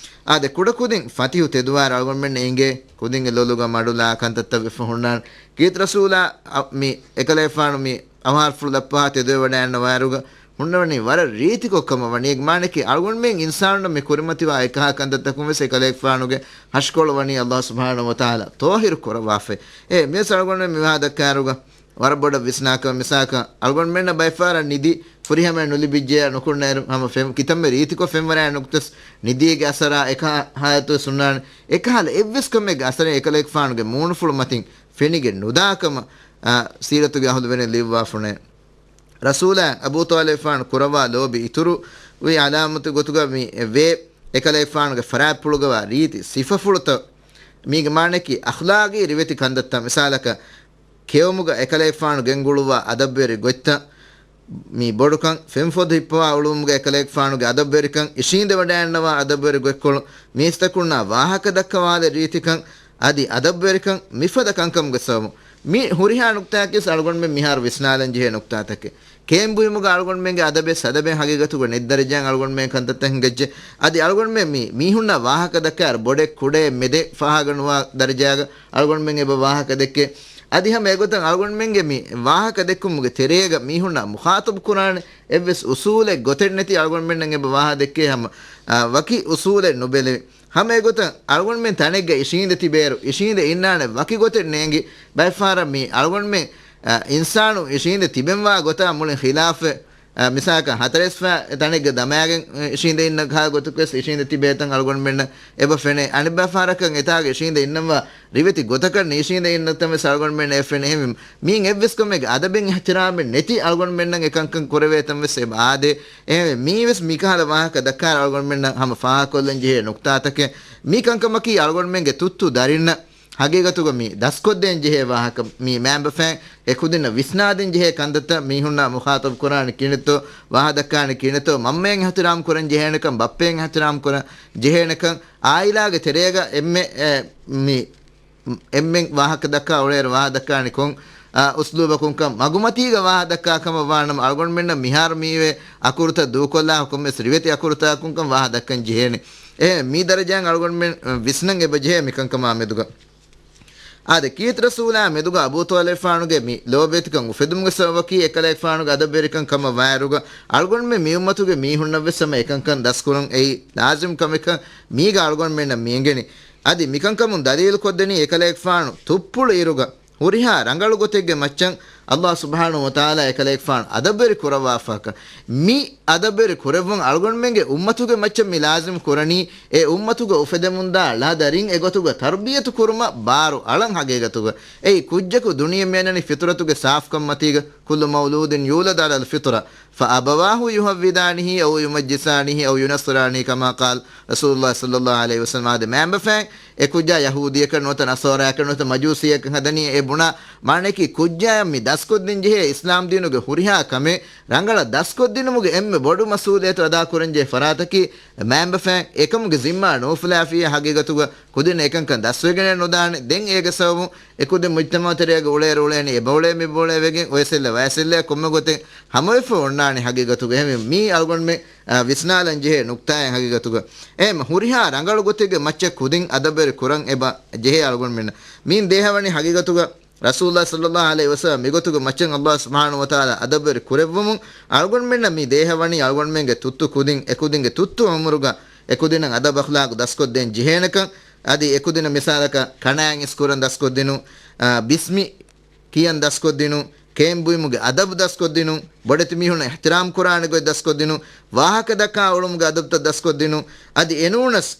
އާދެ، ކުޑަކުދިން ފަތިހު ތެދުވާއިރު އަޅުގަނޑުމެންނަށް އެނގޭ ކުދިންގެ ލޮލުގަ މަޑުލާ ކަންތައްތައް ވެފަ ހުންނާނެ. ކީރިތި ރަސޫލާ އަ، މި އެކަލޭގެފާނު މި އަވަހާރަފުޅު ލައްޕަވާ ތެދުވެވަޑައިގަންނަވާއިރުގަ ހުންނަވަނީ ވަރަށް ރީތިކޮށް ކަމަށް ވަނީ. އޭގެ މާނައަކީ އަޅުގަނޑުމެން އިންސާނުންނަށް މި ކުރިމަތިވާ އެކަހަލަ ކަންތައްތަކުން ވެސް އެކަލޭގެފާނުގެ ހަށިކޮޅު ވަނީ ﷲ ސުބްޙާނަހޫ ވަތަޢާލާ ޠާހިރު ކުރައްވާފައި. އެ މިވެސް އަޅުގަނޑުމެން މި ވާހަކަ ދައްކާއިރުގަ ވަރަށް ބޮޑަށް ވިސްނާކަށް މިސާލަކަށް އަޅުގަނޑުމެންނަށް ބައެއްފަހަރަށް ނިދި ފުރިހަމައެއް ނުލިބިއްޖެޔާ ނުކުންނައިރު ހަމަ ފެން-، ކިތަންމެ ރީތިކޮށް ފެންވަރާ ނުކުތަސް ނިދީގެ އަސަރާ އެކަހަލަ ހާލަތުވެސް ހުންނާނެ. އެކަހަލަ އެއްވެސް ކަމެއްގެ އަސަރެއް އެކަލޭގެފާނުގެ މޫނުފުޅު މަތިން ފެނިގެން ނުދާކަމަށް، އާ، ސީރަތުގެ އަހުލުވެރިން ލިޔުއްވާފަ ހުންނަ. ރަސޫލާ އަބޫ ޠާލިބާ ކުރައްވާ ލޯބި އިތުރު ވި އަލާމަތު ގޮތުގަ މި ވޭ އެކަލޭގެފާނުގެ ފަރާތްޕުޅުގަވާ ރީތި ސިފަފުޅުތައް. މީގެ މާނައަކީ އަޚްލާގީ ރިވެތި ކަންތައްތައް. މިސާލަކަށް ކެއުމުގަ އެކަލޭގެފާނު ގެންގުޅުއްވާ އަދަބުވެރި ގޮތްތައް، މި ބޮޑުކަން، ފެންފޮދު ހިއްޕަވާ އުޅުމުގަ އެކަލޭގެފާނުގެ އަދަބުވެރިކަން، އިށީނދެވަޑައިގަންނަވާ އަދަބުވެރި ގޮތްކޮޅު، މީސްތަކުންނާ ވާހަކަ ދައްކަވާލެ ރީތިކަން، އަދި އަދަބުވެރިކަން، މިފަދަ ކަންކަމުގެ ސަބަބުން. މި ހުރިހާ ނުކްތާއަކީވެސް އަޅުގަނޑުމެން މިހާރު ވިސްނާލަން ޖެހޭ ނުކްތާތަކެއް. ކޭން ބުއިމުގަ އަޅުގަނޑުމެންގެ އަދަބެއް ސަދަބެއް ހަގީގަތުގަ ނެތް ދަރަޖައިން އަޅުގަނޑުމެން ކަންތައްތައް ހިނގައްޖެ. އަދި އަޅުގަނޑުމެން މި މީހުންނާ ވާހަކަ ދައްކާއިރު ބޮޑެއް ކުޑައެއް މެދެއް ފާހަގަ ނުވާ ދަރަޖާގަ އަޅުގަނޑުމެން އެބަ ވާހަކަ ދެއްކޭ. އަދި ހަމަ އެގޮތަށް އަޅުގަނޑުމެންގެ މި ވާހަކަ ދެއްކުމުގެ ތެރޭގަ މީހުންނާ މުޚާޠަބު ކުރާނެ އެއްވެސް އުސޫލެއް ގޮތެއް ނެތި އަޅުގަނޑުމެންނަށް އެބަ ވާހަ ދެއްކޭ ހަމަ، އާ، ވަކި އުސޫލެއް ނުބެލެވި. ހަމަ އެގޮތަށް އަޅުގަނޑުމެން ތަނެއްގަ އިށީނދެ ތިބޭއިރު، އިށީނދެ އިންނާނެ ވަކި ގޮތެއް ނޭނގި، ބައެއްފަހަރަށް މި އަޅުގަނޑުމެން، އަ، އިންސާނު އިށީނދެ ތިބެންވާ ގޮތާ މުޅިން ޚިލާފެއް، އަ، މިސާލަކަށް ހަތަރެސްފަ ތަނެއްގަ ދަމާގެން، އަ، އިށީނދެ އިންނަ ކަހަލަ ގޮތަކުވެސް އިށީނދެ ތިބޭތަން އަޅުގަނޑުމެންނަށް އެބަ ފެނޭ. އަނެއް ބައެއްފަހަރަކަށް އެތާގަ އިށީނދެ އިންނަންވާ ރިވެތި ގޮތަކަށް ނީށީނދެ އިންނަތަން ވެސް އަޅުގަނޑުމެން އެ ފެނޭ. އެހެންވީމަ މީން އެއްވެސް ކަމެއްގެ އަދަބެއް އިޙްތިރާމެއް ނެތި އަޅުގަނޑުމެންނަށް އެކަންކަން ކުރެވޭތަން ވެސް އެބަ އާދޭ. އެހެންވެ، މީވެސް މިކަހަލަ ވާހަކަ ދައްކާ އަޅުގަނޑުމެންނަށް ހަމަ ފާހަގަކޮށްލަން ޖެހޭ ނުކްތާތަކެއް. މި ކަންކަމަކީ އަޅުގަނޑުމެންގެ ތުއްތު ދަރިންނަށް ހަގީގަތުގަ މި ދަސްކޮށްދޭން ޖެހޭ ވާހަކަ. މި މައިންބަފައިން އެ ކުދިންނަށް ވިސްނާދޭން ޖެހޭ ކަންތައްތައް، މީހުންނާ މުޚާޠަބު ކުރާނީ ކިހިނެއްތޯ، ވާހަ ދައްކާނީ ކިހިނެއްތޯ، މަންމައަށް އިޙްތިރާމް ކުރަން ޖެހޭނެކަން، ބައްޕައަށް އިޙްތިރާމް ކުރަން ޖެހޭނެކަން، އާއިލާގެ ތެރޭގަ އެންމެ، އެ، މި އެންމެން ވާހަކަ ދައްކާ އުޅޭއިރު ވާހަ ދައްކާނީ ކޮން، އާ، އުސްލޫބަކުންކަން، މަގުމަތީގަ ވާހަ ދައްކާ ކަމަށް ވާނަމަ، އަޅުގަނޑުމެންނަށް މިހާރު މިއިވޭ އަކުރުތައް ދޫކޮށްލާ ކޮންމެސް ރިވެތި އަކުރުތަކުންކަން ވާހަ ދައްކަން ޖެހޭނެ. އެ މި ދަރަޖައިން އަޅުގަނޑުމެން ވިސްނަން އެބަ ޖެހޭ މިކަންކަމާ މެދުގަ. އާދެ، ކީރިތި ރަސޫލާ މެދުގަ އަބޫ ޠާލިބާގެ މި ލޯބިވެތިކަން އުފެދުމުގެ ސަބަބަކީ އެކަލޭގެފާނުގެ އަދަބުވެރިކަން ކަމަށް ވާއިރުގަ، އަޅުގަނޑުމެން މި އުއްމަތުގެ މީހުންނަށްވެސް ހަމަ އެކަންކަން ދަސްކުރަން އެއީ ލާޒިމް ކަމެކަން މީގަ އަޅުގަނޑުމެންނަށް މިއެނގެނީ. އަދި މިކަންކަމުން ދަލީލުކޮށްދެނީ އެކަލޭގެފާނު ތުއްޕުޅު އިރުގަ ހުރިހާ ރަނގަޅު ގޮތެއްގެ މައްޗަށް ﷲ ސުބްޙާނަހޫ ވަތަޢާލާ އެކަލޭގެފާނު އަދަބުވެރި ކުރައްވާފަކަން. މި އަދަބުވެރި ކުރެއްވުން އަޅުގަނޑުމެންގެ އުއްމަތުގެ މައްޗަށް މި ލާޒިމް ކުރަނީ، އެ އުއްމަތުގަ އުފެދެމުންދާ ޅަ ދަރިން އެގޮތުގަ ތަރުބިޔަތު ކުރުމަށް ބާރު އަޅަން ހަގީގަތުގަ. އެއީ ކުއްޖަކު ދުނިޔެ މިއަންނަނީ ފިޠުރަތުގެ ސާފުކަން މަތީގަ. كل مولود يولد على الفطرة فأبواه يهودانه أو يمجسانه أو ينصرانه كما قال رسول الله صلى الله عليه وسلم. އާދެ، މައިންބަފައިން އެކުއްޖާ ޔަހޫދީއަކަށް ނުވަތަ ނަޞާރާއަކަށް ނުވަތަ މަޖޫސީއަކަށް ހަދަނީ އެ ބުނާ މާނައަކީ ކުއްޖާޔަށް މި ދަސްކޮށްދިން ޖެހޭ އިސްލާމް ދީނުގެ ހުރިހާ ކަމެއް ރަނގަޅަށް ދަސްކޮށްދިނުމުގެ އެންމެ ބޮޑު މަސްއޫލިއްޔަތު އަދާކުރަންޖެހޭ ފަރާތަކީ މައިންބަފައިން އެކަމުގެ ޒިންމާ ނުއުފުލާފިއްޔާ ހަގީގަތުގަ ކުދިންނަށް އެކަންކަން ދަސްވެގެނެއް ނުދާނެ. ދެން އޭގެ ސަބަބުން އެކުދިން މުޖްތަމަޢު ތެރެއަކަށް އުޅޭއިރު އުޅޭނީ އެބައުޅޭ މިބައުޅޭ ވެގެން އޮއެސެއްލެ ވައެސެއްލެ ކޮންމެ ގޮތެއް ހަމަވެފަ އޮންނާނެ ހަގީގަތުގަ. އެހެންވެ މީ އަޅުގަނޑުމެން، އާ، ވިސްނާލަން ޖެހޭ ނުކްތާއެއް ހަގީގަތުގަ. އެހެން ހުރިހާ ރަނގަޅު ގޮތެއްގެ މައްޗަށް ކުދިން އަދަބުވެރި ކުރަން އެބަ ޖެހޭ އަޅުގަނޑުމެންނަށް. މީން ދޭހަވަނީ ހަގީގަތުގަ ރަސޫލާ ޞައްލައްލާހު ޢަލައިހި ވަސައްލަމް މިގޮތުގެ މައްޗަށް ﷲ ސުބްޙާނަހޫ ވަތަޢާލާ އަދަބުވެރި ކުރެއްވުމުން އަޅުގަނޑުމެންނަށް މި ދޭހަވަނީ އަޅުގަނޑުމެންގެ ތުއްތު ކުދިން އެކުދިންގެ ތުއްތު ޢުމުރުގަ އެކުދިންނަށް އަދަބު އަޚްލާޤު ދަސްކޮށްދޭން ޖެހޭނެކަން. އަދި އެކުދިންނަށް މިސާލަކަށް ކަނާތް އިސްކުރަން ދަސްކޮށްދިނުން، އާ، ބިސްމި ކިޔަން ދަސްކޮށްދިނުން، ކޭން ބުއިމުގެ އަދަބު ދަސްކޮށްދިނުން، ބޮޑެތި މީހުންނަށް އިޙްތިރާމް ކުރާނެ ގޮތް ދަސްކޮށްދިނުން، ވާހަކަ ދައްކާ އުޅުމުގެ އަދަބުތައް ދަސްކޮށްދިނުން. އަދި އެނޫނަސް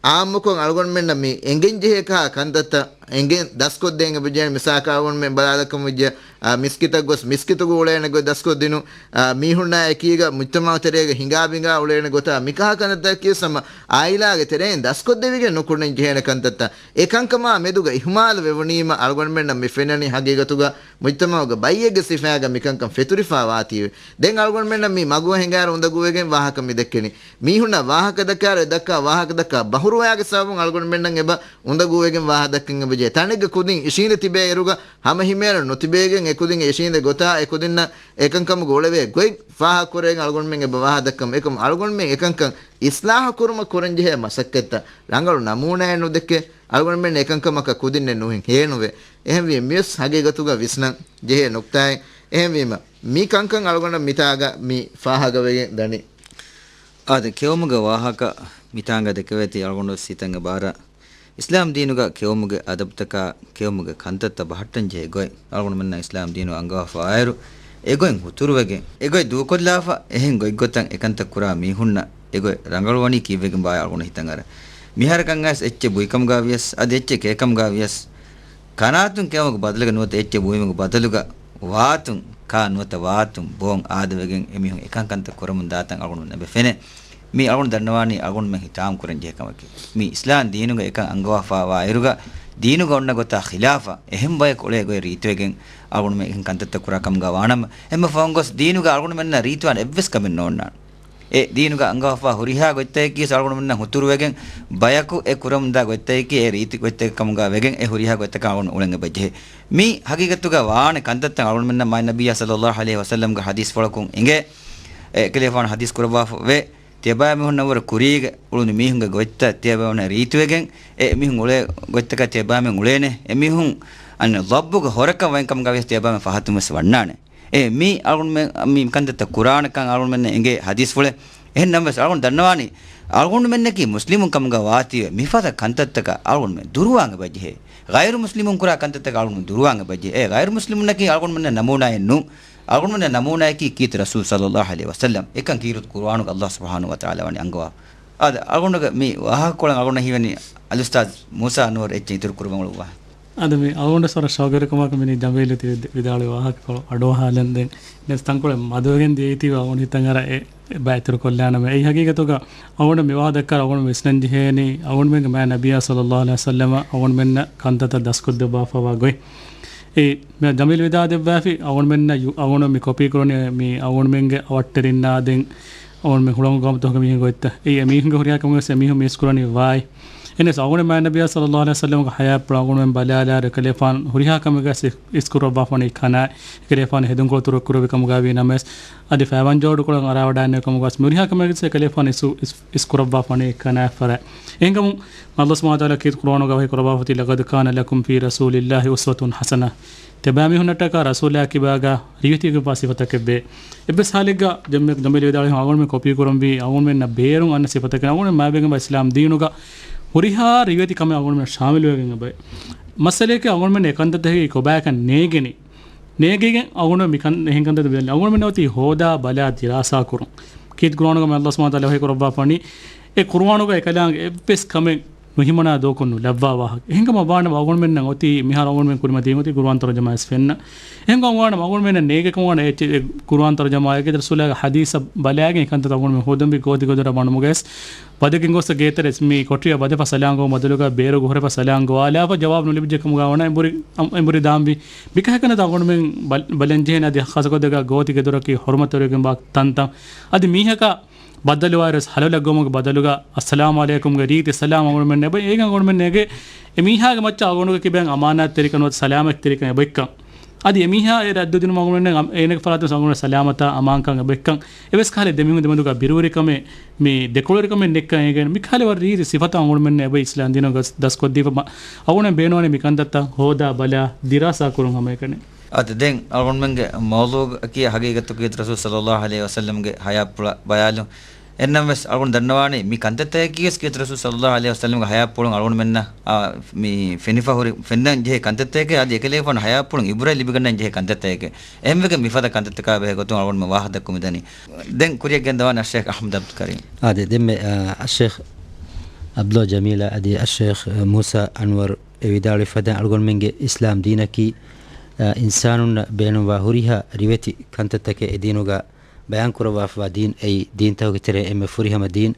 އާއްމުކޮށް އަޅުގަނޑުމެންނަށް މި އެނގެންޖެހޭ ކަހަލަ ކަންތައްތައް އެނގެން ދަސްކޮށްދޭން އެބަޖެހޭ. މިސާލަކަށް އަޅުގަނޑުމެން ބަލާލަކަމު ވެއްޖެ، އާ، މިސްކިތަށް ގޮސް މިސްކިތުގަ އުޅޭނެ ގޮތް ދަސްކޮށްދިނުން، އާ، މީހުންނާ އެކީގަ މުޖްތަމަޢު ތެރޭގަ ހިނގާ ބިނގާ އުޅޭނެ ގޮތާ މިކަހަލަ ކަންތައްތަކަކީ ހަމަ އާއިލާގެ ތެރެއިން ދަސްކޮށްދެވިގެން ނުކުނެން ޖެހޭނެ ކަންތައްތައް. އެ ކަންކަމާ މެދުގަ އިހުމާލު ވެވުނީމަ އަޅުގަނޑުމެންނަށް މި ފެންނަނީ ހަގީގަތުގަ މުޖްތަމަޢުގެ ބައްޔެއްގެ ސިފައިގަ މިކަންކަން ފެތުރިފާ ވާތީވެ. ދެން އަޅުގަނޑުމެންނަށް މި މަގު ހިނގާއިރު އުނދަގޫވެގެން ވާހަކަ މި ދެއްކެނީ. މީހުންނަށް ވާހަކަ ދައްކާއިރު އެ ދައްކާ ވާހަކަ ދައްކާ ބަހުރުވާގެ ސަބަބުން އަޅުގަނޑުމެންނަށް އެބަ އުނދަގޫވެގެން ވާހަ ދައްކަން އެބަޖެހޭ. ތަނެއްގަ ކުދިން އިށީނދެ ތިބޭ އިރުގަ ހަމަ ހިމޭނުން ނުތިބޭގެން އެ ކުދިން އެ އިށީނދެ ގޮތާ އެ ކުދިންނަށް އެކަންކަމުގަ އުޅެވޭ ގޮތް ފާހަގަކުރެގެން އަޅުގަނޑުމެން އެބަ ވާހަ ދައްކަމު. އެކަމު އަޅުގަނޑުމެން އެކަންކަން އިސްލާހު ކުރުމަށް ކުރަންޖެހޭ މަސައްކަތްތައް ރަނގަޅު ނަމޫނާއެއް ނުދެއްކޭ. އަޅުގަނޑުމެން އެކަންކަމަކަށް ކުދިންނެއް ނުހިން ހޭނުވޭ. އެހެންވީ މިވެސް ހަގީގަތުގަ ވިސްނަން ޖެހޭ ނުކްތާއެއް. އެހެންވީމަ މި ކަންކަން އަޅުގަނޑަށް މިތާގަ މި ފާހަގަވެގެން ދަނީ. އާދެ، ކެއުމުގެ ވާހަކަ މިތާނގަ ދެކެވޭތީ އަޅުގަނޑު ސިތަންގެ ބާރަށް. އިސްލާމް ދީނުގަ ކެއުމުގެ އަދަބުތަކާ ކެއުމުގެ ކަންތައްތައް ބަހައްޓަން ޖެހޭ ގޮތް އަޅުގަނޑުމެންނަށް އިސްލާމް ދީނު އަންގަވާފަ އާއިރު، އެގޮތް ހުތުރުވެގެން، އެގޮތް ދޫކޮށްލާފަ، އެހެން ގޮތްގޮތަށް އެކަންތައް ކުރާ މީހުންނަށް އެގޮތް ރަނގަޅުވަނީ ކީއްވެގެންބާ އަޅުގަނޑު ހިތަށް އަރަން. މިހާރަކަށް އައިސް އެއްޗެއް ބުއިކަމުގަ ވިޔަސް، އަދި އެއްޗެއް ކޭކަމުގަ ވިޔަސް، ކަނާތުން ކެއުމުގެ ބަދަލުގަ ނުވަތަ އެއްޗެއް ބުއިމުގެ ބަދަލުގަ ވާތުން ކާ ނުވަތަ ވާތުން ބޯން އާދަވެގެން އެމީހުން އެކަންކަންތައް ކުރަމުން ދާތަން އަޅުގަނޑު އެބަ ފެނޭ. މީ އަޅުގަނޑު ދަންނަވާނީ އަޅުގަނޑުމެން ހިތާމަ ކުރަން ޖެހޭ ކަމަކީ. މީ އިސްލާމް ދީނުގަ އެކަން އަންގަވާފާވާ އިރުގަ ދީނުގަ އޮންނަ ގޮތާ ޚިލާފަށް އެހެން ބަޔަކު އުޅޭ ގޮތް ރީތިވެގެން އަޅުގަނޑުމެން އެހެން ކަންތައްތައް ކުރާ ކަމުގަ ވާނަމަ، އެހެންމަ ފަހުން ގޮސް ދީނުގަ އަޅުގަނޑުމެންނަށް ރީތިވާން އެއްވެސް ކަމެއް ނޯންނާނެ. އެ ދީނުގަ އަންގަވާފާ ހުރިހާ ގޮތްތަކަކީ އަޅުގަނޑުމެންނަށް ހުތުރުވެގެން ބަޔަކު އެ ކުރަމުންދާ ގޮތްތަކަކީ އެ ރީތި ގޮތްތަކެއް ކަމުގަ ވެގެން އެ ހުރިހާ ގޮތްތަކަށް އަޅުގަނޑު އުޅެން އެބަޖެހޭ. މި ހަގީގަތުގަ ވާނެ ކަންތައްތައް އަޅުގަނޑުމެންނަށް މާތް ނަބިއްޔާ ޞައްލައްލާހު ޢަލައިހި ވަސައްލަމްގެ ޙަދީޘްފުޅަކުން އެނގޭ. އެކަލޭފާނު ޙަދީޘް ކުރައްވާފަ ވޭ. ތިޔަބައިމީހުންނަށްވުރެ ކުރީގެ އުޅުނު މީހުންގެ ގޮތްތައް ތިޔަބައިމީހުންނަށް ރީތިވެގެން، އެ މީހުން އުޅޭ ގޮތްތަކަށް ތިޔަބައިމީހުން އުޅޭނެ. އެމީހުން އަންނަ ޅައްބުގެ ހޮރަކަށް ވަންކަމުގަ ވިޔަސް ތިޔަބައިމީހުން ފަހަތުން ވެސް ވަންނާނެ. އެ މީ އަޅުގަނޑުމެން މި ކަންތައްތައް ކުރާނެކަން އަޅުގަނޑުމެންނަށް އެނގޭ ޙަދީޘްފުޅެއް. އެހެން ނަމަވެސް އަޅުގަނޑު ދަންނަވާނީ، އަޅުގަނޑުމެންނަކީ މުސްލިމުން ކަމުގަ ވާތީވެ، މިފަދަ ކަންތައްތަކަށް އަޅުގަނޑުމެން ދުރުވާން އެބަޖެހޭ. ޣައިރު މުސްލިމުން ކުރާ ކަންތައްތަކަށް އަޅުގަނޑު ދުރުވާން އެބަޖެހޭ. އެ ޣައިރު މުސްލިމުންނަކީ އަޅުގަނޑުމެންނަށް ނަމޫނާއެއް ނޫން. އަޅުގަނޑުމެންނަށް ނަމޫނާއަކީ ކީރިތި ރަސޫލު ޞައްލައްލާހު ޢަލައިހި ވަސައްލަމް. އެކަން ކީރިތި ޤުރުއާނުގަ ﷲ ސުބްޙާނަހޫ ވަތަޢާލާ ވަނީ އަންގަވާ. އާދެ، އަޅުގަނޑުގެ މި ވާހަކަކޮޅަށް އަޅުގަނޑަށް ހީވަނީ އަލްއުސްތާޛް މޫސާ ނޫރު އެއްޗެއް އިތުރު ކުރުމަށް އުޅުއްވާ. އަދި މި އަޅުގަނޑަށް ވަރަށް ޝައުގުވެރިކަމަކަށް މި ދަނބޭލު ތި ވިދާޅުވި ވާހަކަކޮޅު އަޑުއަހާލަން ދެން. ނެސް ތަންކޮޅެއް މަދުވެގެން ދިޔައީތީވެ އަޅުގަނޑު ހިތަށް އަރާ އެ ބައިތިރު ކޮށްލާނަމޭ. އެއީ ހަގީގަތުގަ އަޅުގަނޑު މިވާ ދައްކާ އަޅުގަނޑު ވިސްނަން ޖެހޭނީ އަޅުގަނޑުމެންގެ މާތް ނަބިއްޔާ ޞައްލައްލާހު ޢަލައިހި ވަސައްލަމަ އަޅުގަނޑުމެންނަށް ކަންތައްތައް ދަސްކޮށްދެއްވާފަވާ ގޮތް. އެ މި ދަނބޭލު ވިދާ ދެއްވާފި އަޅުގަނޑުމެންނަށް ޔު-، އަޅުގަނޑު މި ކޮޕީ ކުރަނީ މި އަޅުގަނޑުމެންގެ އަވަށްޓެރިންނާ ދެން އަޅުގަނޑުމެން ހުޅަނގު ގައުމުތަކުގެ މީހުން ގޮތްތަ؟ އެ މީހުންގެ ހުރިހާ ކަމެއް ވެސް އެ މީހުން މީސް ކުރަނީ ވާއި. އެހެނަސް އަޅުގަނޑު މާތް ނަބިއްޔާ ޞައްލައްލާހު ޢަލައިހި ވަސައްލަމަގެ ޙަޔާތްޕުޅު އަޅުގަނޑުމެން ބަލާލާއިރު އެކަލޭފާނު ހުރިހާ ކަމެއްގަސް އިސް-، އިސްކުރައްވާފަނީ ކަނާ، އެކަލޭފާނު ހެދުންކޮޅު ތުރުކުރެއްވި ކަމުގައި ވީ ނަމަވެސް، އަދި ފައިވަން ޖޯޑުކޮޅަށް އަރާވަޑައިގެންނެވި ކަމުގަސް މި ހުރިހާ ކަމެއްގަސް އެކަލޭފާނު އިސް-، އިސް-، އިސްކުރައްވާފަނީ ކަނާފަރާ. އެހެންކަމުން ﷲ ސުބްޙާނަހޫ ވަތަޢާލާ ކީރިތި ޤުރުއާނުގަ ވަޙީ ކުރައްވާފަތި، "لقد كان لكم في رسول الله أسوة حسنة." ތިޔަބައިމީހުންނަށްޓަކާ ރަސޫލާ ކިބާގަ ރިވެތިވެގެންވާ ސިފަތަކެއްވޭ. އެއްވެސް ހާލެއްގަ ދެންމެ ދަނބޭލު ވިދާޅުވި އަޅުގަނޑުމެން ކޮޕީ ކުރަންވީ އަޅުގަނޑުމެންނަށް ބޭރުން އަންނަ ސިފަތަކެއް. އަޅުގަނޑުމެން މާބެގެންވާ އިސްލާމް ދީނުގަ ހުރިހާ ރިވެތި ކަމެއް އަޅުގަނޑުމެން ޝާމިލުވެގެން އެބައި. މައްސަލައަކީ އަޅުގަނޑުމެން އެ ކަންތައްތަކަކީ ކޮބާކަން ނޭގެނީ. ނޭގިގެން އަޅުގަނޑު މިކަން އެހެން ކަންތައް ބެލެނީ. އަޅުގަނޑުމެން އޮތީ ހޯދާ ބަލާ ދިރާސާ ކުރުން. ކީރިތި ޤުރުއާނުގަ މި ﷲ ސުބްޙާނަހޫ ވަތަޢާލާ ވަޙީ ކުރައްވާފަނީ، އެ ޤުރުއާނުގަ އެކަލާނގެ އެއްވެސް ކަމެއް ނުހިމަނާ ދޫކޮށް ނުލައްވާ ވާހަކަ. އެހެންކަމަށް ވާނަމަ އަޅުގަނޑުމެންނަށް އޮތީ މިހާރު އަޅުގަނޑުމެން ކުރިމަތީގަ އޮތީ ޤުރުއާން ތަރުޖަމާވެސް ފެންނަ. އެހެންކަމަށް ވާނަމަ އަޅުގަނޑުމެންނަށް ނޭނގޭ ކަމަށް ވާނަމަ އެ ކުރުއާން ތަރުޖަމާއެއްގެ ރަސޫލާގެ ޙަދީޘް ބަލާގެން އެ ކަންތައްތައް އަޅުގަނޑުމެން ހޯދަންވީ ގޯތި ގެދޮރަށް ވަނުމުގަވެސް. ވަދެގެން ގޮސް ގޭތެރެ މި ކޮޓަރިއަށް ވަދެފަ ސަލާން ގޮވުމަށް ބަދަލުގަ ބޭރުގަ ހުރެފަ ސަލާން ގޮވާލާފަ ޖަވާބު ނުލިބިއްޖެ ކަމުގަ ވަނަ އެނބުރި، އަ، އެނބުރި ދާންވީ. މިކަހަލަ ކަންތައް އަޅުގަނޑުމެން ބަލ-، ބަލަން ޖެހޭނެ އަދި ޚާއްޞަ ގޮތެއްގަ ގޯތި ގެދޮރަކީ ޙުރުމަތްތެރިވެގެންވާ ތަންތަން. އަދި މީހަކަށް ބައްދަލުވާއިރުވެސް ހަލަވަލަށް ގޮވުމުގެ ބަދަލުގަ އައްސަލާމު ޢަލައިކުމްގެ ރީތި ސަލާމް އަޅުގަނޑުމެން އެބަ-، އޭގެން އަޅުގަނޑުމެން ނޭނގޭ އެ މީހާގެ މައްޗަށް އަޅުގަނޑުގެ ކިބައިން އަމާނާތްތެރިކަން ނުވަތަ ސަލާމަތްތެރިކަން އެބައޮތްކަން. އަދި އެ މީހާ އެ ރައްދު ދިނުމަށް އަޅުގަނޑުމެން އަ-، އޭނަގެ ފަރާތުން އަޅުގަނޑު ސަލާމަތާ އަމާންކަން އެބައޮތްކަން. އެވެސް ކަހަލަ ދެމީހުން ދެމެދުގަ ބިރުވެރިކަމެއް، މި ދެކޮޅުވެރިކަމެއް ނެތްކަން އޭގެން މި ކަހަލަ ވަރަށް ރީތި ސިފަތައް އަޅުގަނޑުމެންނަށް އެބަ އިސްލާމް ދީނުގަ ދަސްކޮށްދީފަ މަ-، އަޅުގަނޑުމެން ބޭނުންވަނީ މި ކަންތައްތައް ހޯދާ ބަލާ ދިރާސާ ކުރުން ހަމައެކަނި. އާދެ، ދެން އަޅުގަނޑުމެންގެ މައުޟޫޢަކީ ހަގީގަތުގައި ރަސޫލު ޞައްލައްލާހު ޢަލައިހި ވަސައްލަމްގެ ޙަޔާތްޕުޅަށް ބަޔާލުން. އެހެންނަމަވެސް އަޅުގަނޑު ދަންނަވާނީ މި ކަންތައްތަކަކީވެސް ކީރިތި ރަސޫލު ޞައްލައްލާހު ޢަލައިހި ވަސައްލަމްގެ ޙަޔާތްޕުޅުން އަޅުގަނޑުމެންނަށް، އާ، މި ފެނިފަ ހުރި، ފެންނަން ޖެހޭ ކަންތައްތަކެކޭ. އަދި އެކަލޭގެފާނު ޙަޔާތްޕުޅުން ޢިބްރަތް ލިބިގަންނަން ޖެހޭ ކަންތައްތަކެކޭ. އެހެންވެގެން މިފަދަ ކަންތައްތަކާ ބެހޭ ގޮތުން އަޅުގަނޑުމެން ވާހަކަ ދައްކަމުންދަނީ. ދެން ކުރިއަށް ގެންދަވާނެ އައްޝޭޚް އަޙްމަދު ޢަބްދުލް ކަރީމް. އާދެ، ދެންމެ، އާ، އައްޝޭޚް ޢަބްދުﷲ ޖަމީލާ އަދި އައްޝޭޚް މޫސާ އަންވަރު އެ ވިދާޅުވި ފަދައިން އަޅުގަނޑުމެންގެ އިސްލާމް ދީނަކީ، އާ، އިންސާނުންނަށް ބޭނުންވާ ހުރިހާ ރިވެތި ކަންތައްތަކެއް އެ ދީނުގަ ބަޔާން ކުރައްވާފަވާ ދީން. އެއީ ދީންތަކުގެ ތެރޭ އެންމެ ފުރިހަމަ ދީން.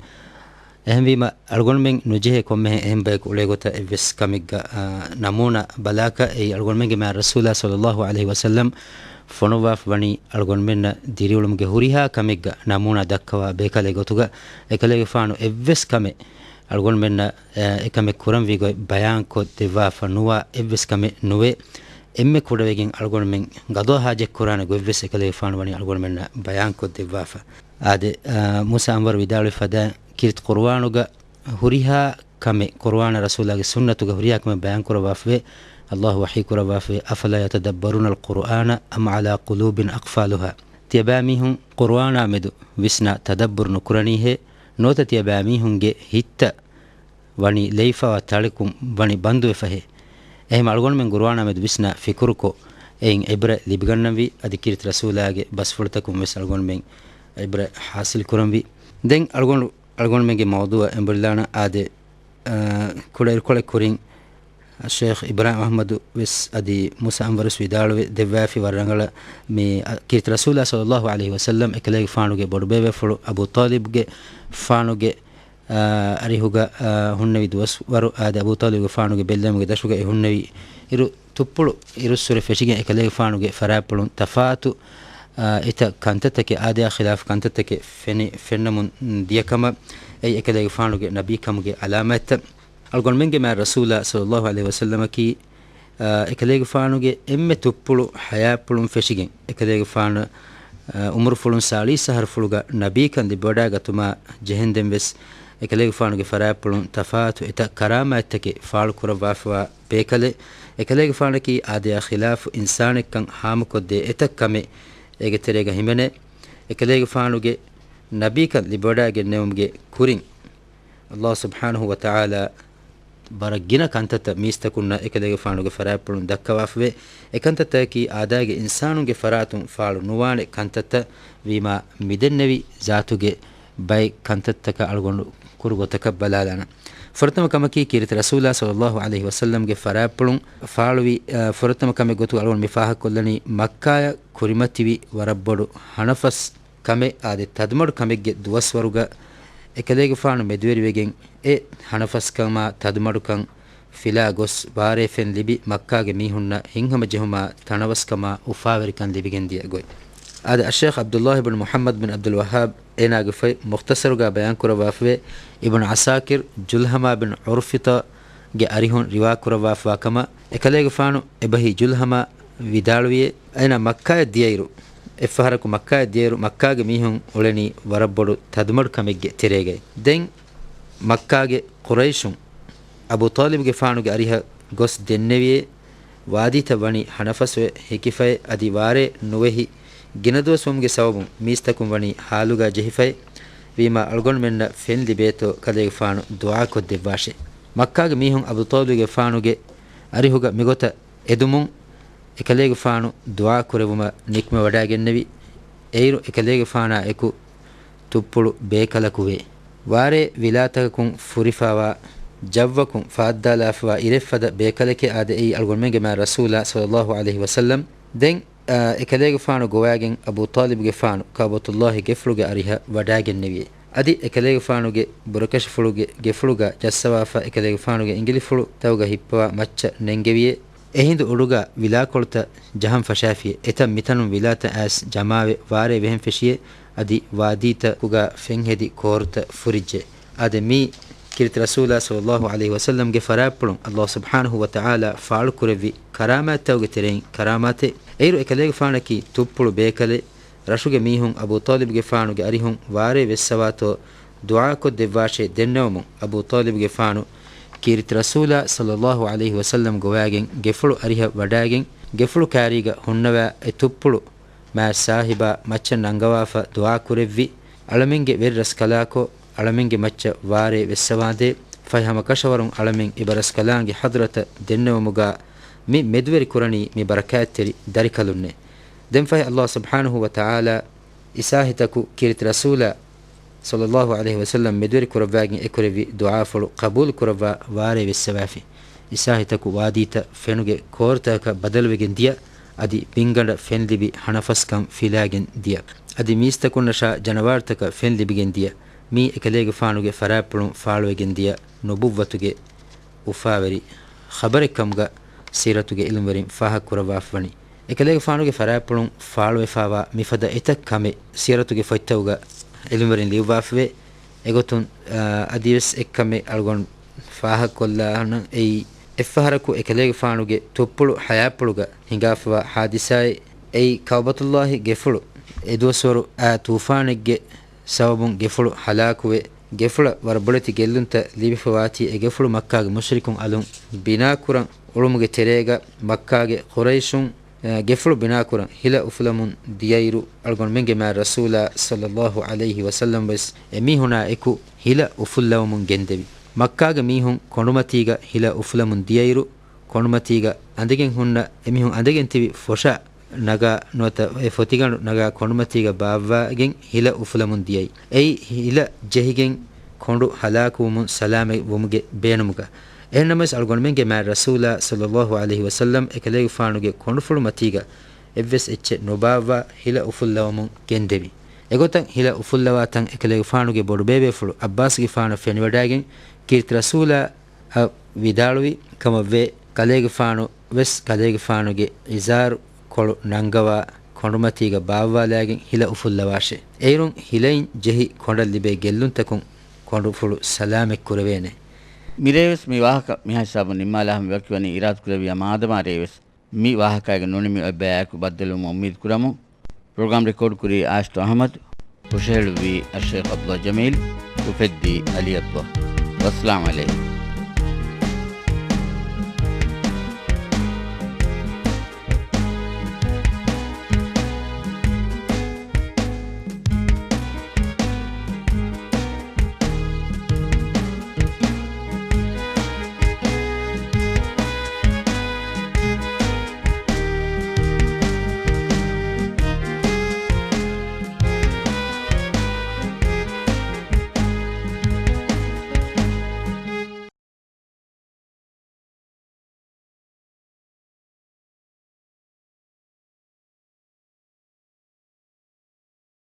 އެހެންވީމަ، އަޅުގަނޑުމެން ނުޖެހޭ ކޮންމެހެން އެހެން ބަޔަކު އުޅޭ ގޮތަށް އެއްވެސް ކަމެއްގަ، އާ، ނަމޫނާ ބަލާކަށް. އެއީ އަޅުގަނޑުމެންގެ މާތް ރަސޫލާ ޞައްލައްލާހު ޢަލައިހި ވަސައްލަމް ފޮނުއްވާފަ ވަނީ އަޅުގަނޑުމެންނަށް ދިރިއުޅުމުގެ ހުރިހާ ކަމެއްގަ ނަމޫނާ ދައްކަވާ ބޭކަލެއް ގޮތުގަ. އެކަލޭގެފާނު އެއްވެސް ކަމެއް އަޅުގަނޑުމެންނަށް، އެ، އެކަމެއް ކުރަންވީ ގޮތް ބަޔާންކޮށް ދެއްވާފަ ނުވާ އެއްވެސް ކަމެއް ނުވޭ. އެންމެ ކުޑަވެގެން އަޅުގަނޑުމެން ގަޟާ ޙާޖަތް ކުރާނެ ގޮތްވެސް އެކަލޭގެފާނު ވަނީ އަޅުގަނޑުމެންނަށް ބަޔާންކޮށް ދެއްވާފަ. އާދެ، އާ، މޫސާ އަންވަރު ވިދާޅުވި ފަދައިން ކީރިތި ޤުރުއާނުގަ ހުރިހާ ކަމެއް، ޤުރުއާނާ ރަސޫލާގެ ސުންނަތުގަ ހުރިހާ ކަމެއް ބަޔާން ކުރައްވާފަވޭ. އައްލާހު ވަޙީ ކުރައްވާފަވޭ، أفلا يتدبرون القرآن أم على قلوب أقفالها. ތިޔަބައިމީހުން ޤުރުއާނާ މެދު ވިސްނާ ތަދައްބުރު ނުކުރަނީހޭ؟ ނުވަތަ ތިޔަބައިމީހުންގެ ހިތްތައް ވަނީ ލެއިފަވާ ތަޅަކުން ވަނީ ބަންދުވެފަހޭ؟ އެހެން އަޅުގަނޑުމެން ޤުރުއާނާ މެދު ވިސްނާ ފިކުރުކޮށް، އެއިން ޢިބްރަތް ލިބިގަންނަންވީ. އަދި ކީރިތި ރަސޫލާގެ ބަސްފުޅުތަކުން ވެސް އަޅުގަނޑުމެން ޢިބްރަތް ޙާޞިލް ކުރަންވީ. ދެން އަޅުގަނޑު އަޅުގަނޑުމެންގެ މައުޟޫޢަށް އެނބުރިލާނަން. އާދެ، އާ، ކުޑަ އިރުކޮޅެއް ކުރިން ޝޭޚް އިބްރާހިމް އަޙްމަދު ވެސް އަދި މޫސާ އަންވަރު ވެސް ވިދާޅުވެ ދެއްވާފި ވަރަށް ރަނގަޅަށް މި، އަ، ކީރިތި ރަސޫލާ ޞައްލައްލާހު ޢަލައިހި ވަސައްލަމް އެކަލޭގެފާނުގެ ބޮޑުބޭބޭފުޅު އަބޫ ޠާލިބްގެފާނުގެ، އާ، އަރިހުގަ، އާ، ހުންނެވި ދުވަސްވަރު އާދެ، އަބޫ ޠާލިބްގެފާނުގެ ބެއްލެވުމުގެ ދަށުގައި ހުންނެވި އިރު ތުއްޕުޅު އިރުއްސުރެ ފެށިގެން އެކަލޭގެފާނުގެ ފަރާތްޕުޅުން ތަފާތު، އާ، އެތައް ކަންތައްތަކެއް އާދަޔާ ޚިލާފު ކަންތައްތަކެއް ފެނި، ފެންނަމުން ދިޔަކަމަށް. އެއީ އެކަލޭގެފާނުގެ ނަބީކަމުގެ އަލާމާތްތައް. އަޅުގަނޑުމެންގެ މާތް ރަސޫލާ ޞައްލައްލާހު ޢަލައިހި ވަސައްލަމަކީ، އާ، އެކަލޭގެފާނުގެ އެންމެ ތުއްޕުޅު ޙަޔާތްޕުޅުން ފެށިގެން، އެކަލޭގެފާނަށް، އާ، އުމުރުފުޅުން ސާޅީސް އަހަރުފުޅުގަ ނަބީކަން ލިބިވަޑައިގަތުމާ ޖެހެންދެން ވެސް، އެކަލޭގެފާނުގެ ފަރާތްޕުޅުން ތަފާތު އެތައް ކަރާމާތްތަކެއް ފާޅުކުރައްވާފަވާ ބޭކަލެއް. އެކަލޭގެފާނަކީ އާދަޔާ ޚިލާފު އިންސާނެއްކަން ހާމަކޮށްދޭ އެތައް ކަމެއް އޭގެ ތެރޭގަ ހިމެނޭ. އެކަލޭގެފާނުގެ ނަބީކަން ލިބިވަޑައިގެންނެވުމުގެ ކުރިން، އައްލާހު ސުބްޙާނަހު ވަތަޢާލާ ވަރަށް ގިނަ ކަންތައްތައް މީސްތަކުންނަށް އެކަލޭގެފާނުގެ ފަރާތްޕުޅުން ދައްކަވާފަވޭ. އެކަންތައްތަކަކީ އާދައިގެ އިންސާނުންގެ ފަރާތުން ފާޅު ނުވާނެ ކަންތައްތައް ވީމާ، މިދެންނެވި ޒާތުގެ ބައެއް ކަންތައްތަކަށް އަޅުގަނޑު ކުރު ގޮތަކަށް ބަލާލާނަން. ފުރަތަމަ ކަމަކީ، ކީރިތި ރަސޫލާ ޞައްލައްލާހު ޢަލައިހި ވަސައްލަމްގެ ފަރާތްޕުޅުން ފާޅުވި، އަ، ފުރަތަމަ ކަމެއް ގޮތުގަ އަޅުގަނޑު މި ފާހަގަކޮށްލަނީ، މައްކާޔަށް ކުރިމަތިވި ވަރަށް ބޮޑު ހަނަފަސް ކަމެއް އާދެ، ތަދުމަޑު ކަމެއްގެ ދުވަސްވަރުގަ އެކަލޭގެފާނު މެދުވެރިވެގެން އެ ހަނަފަސްކަމާ ތަދުމަޑުކަން ފިލާ ގޮސް، ވާރޭ ފެން ލިބި، މައްކާގެ މީހުންނަށް ހިތްހަމަޖެހުމާ ތަނަވަސްކަމާ އުފާވެރިކަން ލިބިގެންދިޔަ ގޮތް. އާދެ، އައްޝޭޚް ޢަބްދުﷲ ބިން މުޙައްމަދު ބިން ޢަބްދުލް ވައްހާބް އޭނާގެ ފޮތް މުޚްތަޞަރުގަ ބަޔާންކުރައްވާފަވޭ، އިބްނު ޢަސާކިރް ޖުލްހަމާ ބިން ޢުރްފިޠާގެ އަރިހުން ރިވާކުރައްވާފަވާ ކަމަށް، އެކަލޭގެފާނު އެބަހީ ޖުލްހަމާ ވިދާޅުވިއޭ، އޭނާ މައްކާއަށް ދިޔައިރު، އެއްފަހަރަކު މައްކާއަށް ދިޔައިރު، މައްކާގެ މީހުން އުޅެނީ ވަރަށް ބޮޑު ތަދުމަޑު ކަމެއްގެ ތެރޭގައި. ދެން މައްކާގެ ޤުރައިޝުން އަބޫ ޠާލިބުގެފާނުގެ އަރިހަށް ގޮސް ދެންނެވިއޭ، ވާދީތައް ވަނީ ހަނަފަސްވެ ހިކިފައޭ، އަދި ވާރޭ ނުވެހި ގިނަ ދުވަސް ވުމުގެ ސަބަބުން މީސްތަކުން ވަނީ ހާލުގަ ޖެހިފައޭ. ވީމާ، އަޅުގަނޑުމެންނަށް ފެން ލިބޭތޯ ކަލޭގެފާނު ދުޢާކޮށްދެއްވާށޭ. މައްކާގެ މީހުން އަބޫ ޠާލިބުގެފާނުގެ އަރިހުގަ މިގޮތަށް އެދުމުން، އެކަލޭގެފާނު ދުޢާ ކުރެވުމަށް ނިކުމެވަޑައިގެންނެވި. އެއިރު އެކަލޭގެފާނާ އެކު ތުއްޕުޅު ބޭކަލަކު ވޭ. ވާރޭ ވިލާތަކަކުން ފުރިފާވާ ޖައްވަކުން ފާއްދާލާފަވާ އިރެއްފަދަ ބޭކަލެކޭ އާދެ، އެއީ އަޅުގަނޑުމެންގެ މާތް ރަސޫލާ ޞައްލައްލާހު ޢަލައިހި ވަސައްލަމް. ދެން، އާ، އެކަލޭގެފާނު ގޮވާގެން އަބޫ ޠާލިބުގެފާނު ކަޢުބަތުﷲ ގެފުޅުގެ އަރިހަށް ވަޑާގެންނެވިއޭ. އަދި އެކަލޭގެފާނުގެ ބުރަކަށިފުޅުގެ ގެފުޅުގަ ޖައްސަވާފަ އެކަލޭގެފާނުގެ އިނގިލިފުޅުތަކުގަ ހިއްޕަވާ މައްޗަށް ނެންގެވިއޭ. އެހިނދު އުޑުގަ ވިލާކޮޅުތައް ޖަހަން ފަށާފިއޭ. އެތަން މިތަނުން ވިލާތައް އައިސް ޖަމާވެ، ވާރޭ ވެހެން ފެށިއޭ. އަދި ވާދީތަކުގަ ފެންހެދި ކޯރުތައް ފުރިއްޖެ. އާދެ، މީ ކީރިތި ރަސޫލާ ޞައްލައްލާހު ޢަލައިހި ވަސައްލަމްގެ ފަރާތްޕުޅުން ﷲ ސުބްޙާނަހު ވަތަޢާލާ ފާޅުކުރެއްވި ކަރާމާތްތަކުގެ ތެރެއިން ކަރާމާތެއް. އޭރު އެކަލޭގެފާނަކީ ތުއްޕުޅު ބޭކަލެއް. ރަށުގެ މީހުން އަބޫ ޠާލިބުގެފާނުގެ އަރިހުން ވާރޭ ވެއްސަވާތޯ ދުޢާކޮށްދެއްވާށޭ ދެންނެވުމުން، އަބޫ ޠާލިބުގެފާނު ކީރިތި ރަސޫލާ ޞައްލައްލާހު ޢަލައިހި ވަސައްލަމް ގޮވާގެން ގެފުޅު އަރިހަށް ވަޑާގެން ގެފުޅު ކާރީގަ ހުންނަވާ އެ ތުއްޕުޅު މާތް ސާހިބާ މައްޗަށް ނަންގަވާފަ ދުޢާ ކުރެއްވި، އަޅަމެންގެ ވެރިރަސްކަލާކޯ، އަޅަމެންގެ މައްޗަށް ވާރޭ ވެއްސަވާނދޭ، ފަހެ ހަމަ ކަށަވަރުން އަޅަމެން އެބަ ރަސްކަލާނގެ ޙަޟްރަތަށް ދެންނެވުމުގަ މި މެދުވެރި ކުރަނީ މި ބަރަކާތްތެރި ދަރިކަލުންނޭ. ދެން ފަހެ ﷲ ސުބްޙާނަހު ވަތަޢާލާ އިސާހިތަކު ކީރިތި ރަސޫލާ ޞައްލައްލާހު ޢަލައިހި ވަސައްލަމް މެދުވެރި ކުރައްވާގެން އެކުރެއްވި ދުޢާފުޅު ޤަބޫލު ކުރައްވާ ވާރޭ ވެއްސަވާފި. އިސާހިތަކު ވާދީތައް ފެނުގެ ކޯރުތަކަކަށް ބަދަލުވެގެން ދިޔަ، އަދި ބިންގަނޑަށް ފެން ލިބި ހަނަފަސްކަން ފިލާގެން ދިޔަ، އަދި މީސްތަކުންނަށާ ޖަނަވާރުތަކަށް ފެން ލިބިގެން ދިޔަ. މީ އެކަލޭގެފާނުގެ ފަރާތްޕުޅުން ފާޅުވެގެން ދިޔަ ނުބުއްވަތުގެ އުފާވެރި ޚަބަރެއްކަމުގަ ސީރަތުގެ އިލްމުވެރިން ފާހަގަކުރައްވާފަވަނީ. އެކަލޭގެފާނުގެ ފަރާތްޕުޅުން ފާޅުވެފާވާ މިފަދަ އެތައް ކަމެއް ސީރަތުގެ ފޮތްތަކުގަ އިލްމުވެރިން ލިޔުއްވާފަވޭ. އެގޮތުން، އާ، އަދިވެސް އެއްކަމެއް އަޅުގަނޑު ފާހަގަކޮށްލާނަން. އެއީ، އެއްފަހަރަކު އެކަލޭގެފާނުގެ ތުއްޕުޅު ޙަޔާތްޕުޅުގަ ހިނގާފަވާ ޙާދިސާއެއް. އެއީ، ކަޢުބަތުﷲ ގެފުޅު އެދުވަސްވަރު އާ ޠޫފާނެއްގެ ސަބަބުން ގެފުޅު ހަލާކުވެ، ގެފުޅަށް ވަރަށް ބޮޑެތި ގެއްލުންތައް ލިބިފަވާތީ، އެ ގެފުޅު މައްކާގެ މުޝްރިކުން އަލުން ބިނާކުރަން އުޅުމުގެ ތެރޭގަ މައްކާގެ ޤުރައިޝުން، އަ، ގެފުޅު ބިނާކުރަން ހިލަ އުފުލަމުން ދިޔައިރު، އަޅުގަނޑުމެންގެ މާތް ރަސޫލާ ޞައްލައްލާހު ޢަލައިހި ވަސައްލަމް ވެސް އެމީހުނާ އެކު ހިލަ އުފުއްލަވަމުން ގެންދެވި. މައްކާގެ މީހުން ކޮނޑުމަތީގަ ހިލަ އުފުލަމުން ދިޔައިރު، ކޮނޑުމަތީގަ އަނދެގެން ހުންނަ އެމީހުން އަނދެގެން ތިބި ފޮށާ ނަގާ ނުވަތަ އެ ފޮތިގަނޑު ނަގާ ކޮނޑުމަތީގަ ބާއްވާގެން ހިލަ އުފުލަމުން ދިޔައީ. އެއީ ހިލަ ޖެހިގެން ކޮނޑު ހަލާކުވުމުން ސަލާމަތް ވުމުގެ ބޭނުމުގަ. އެހެންނަމަވެސް އަޅުގަނޑުމެންގެ މާތް ރަސޫލާ ޞައްލައްލާހު ޢަލައިހި ވަސައްލަމް އެކަލޭގެފާނުގެ ކޮނޑުފުޅު މަތީގަ އެއްވެސް އެއްޗެއް ނުބާއްވާ ހިލަ އުފުއްލަވަމުން ގެންދެވި. އެގޮތަށް ހިލަ އުފުއްލަވާ ތަން އެކަލޭގެފާނުގެ ބޮޑުބޭބޭފުޅު ޢައްބާސްގެފާނަށް ފެނިވަޑާގެން ކީރިތި ރަސޫލާ އަށް ވިދާޅުވި ކަމަށްވޭ، ކަލޭގެފާނު ވެސް ކަލޭގެފާނުގެ އިޒާރު ކޮޅު ނަންގަވާ ކޮނޑުމަތީގަ ބާއްވާލާގެން ހިލަ އުފުއްލަވާށޭ. އޭރުން ހިލައިން ޖެހި ކޮނޑަށް ލިބޭ ގެއްލުންތަކުން ކޮނޑުފުޅު ސަލާމަތް ކުރެވޭނެ. މިރޭވެސް މި ވާހަކަ މިހާ ހިސާބުން ނިންމާލާ ހަމަ ވަކިވަނީ އިރާދަކުރެއްވިޔާ މާދަމާ ރޭވެސް މި ވާހަކައިގެ ނުނިމި އޮތް ބަޔާއެކު ބައްދަލުވުމަށް އުއްމީދު ކުރަމުން. ޕްރޮގްރާމް ރެކޯޑް ކުރީ އާޝިތު އަހްމަދު، ހުށަހެޅުއްވީ އައްޝައިޚް ޢަބްދުﷲ ޖަމީލް، އުފެއްދީ ޢަލީ ޢަބްދުﷲ. ވައްސަލާމް ޢަލައިކުމް.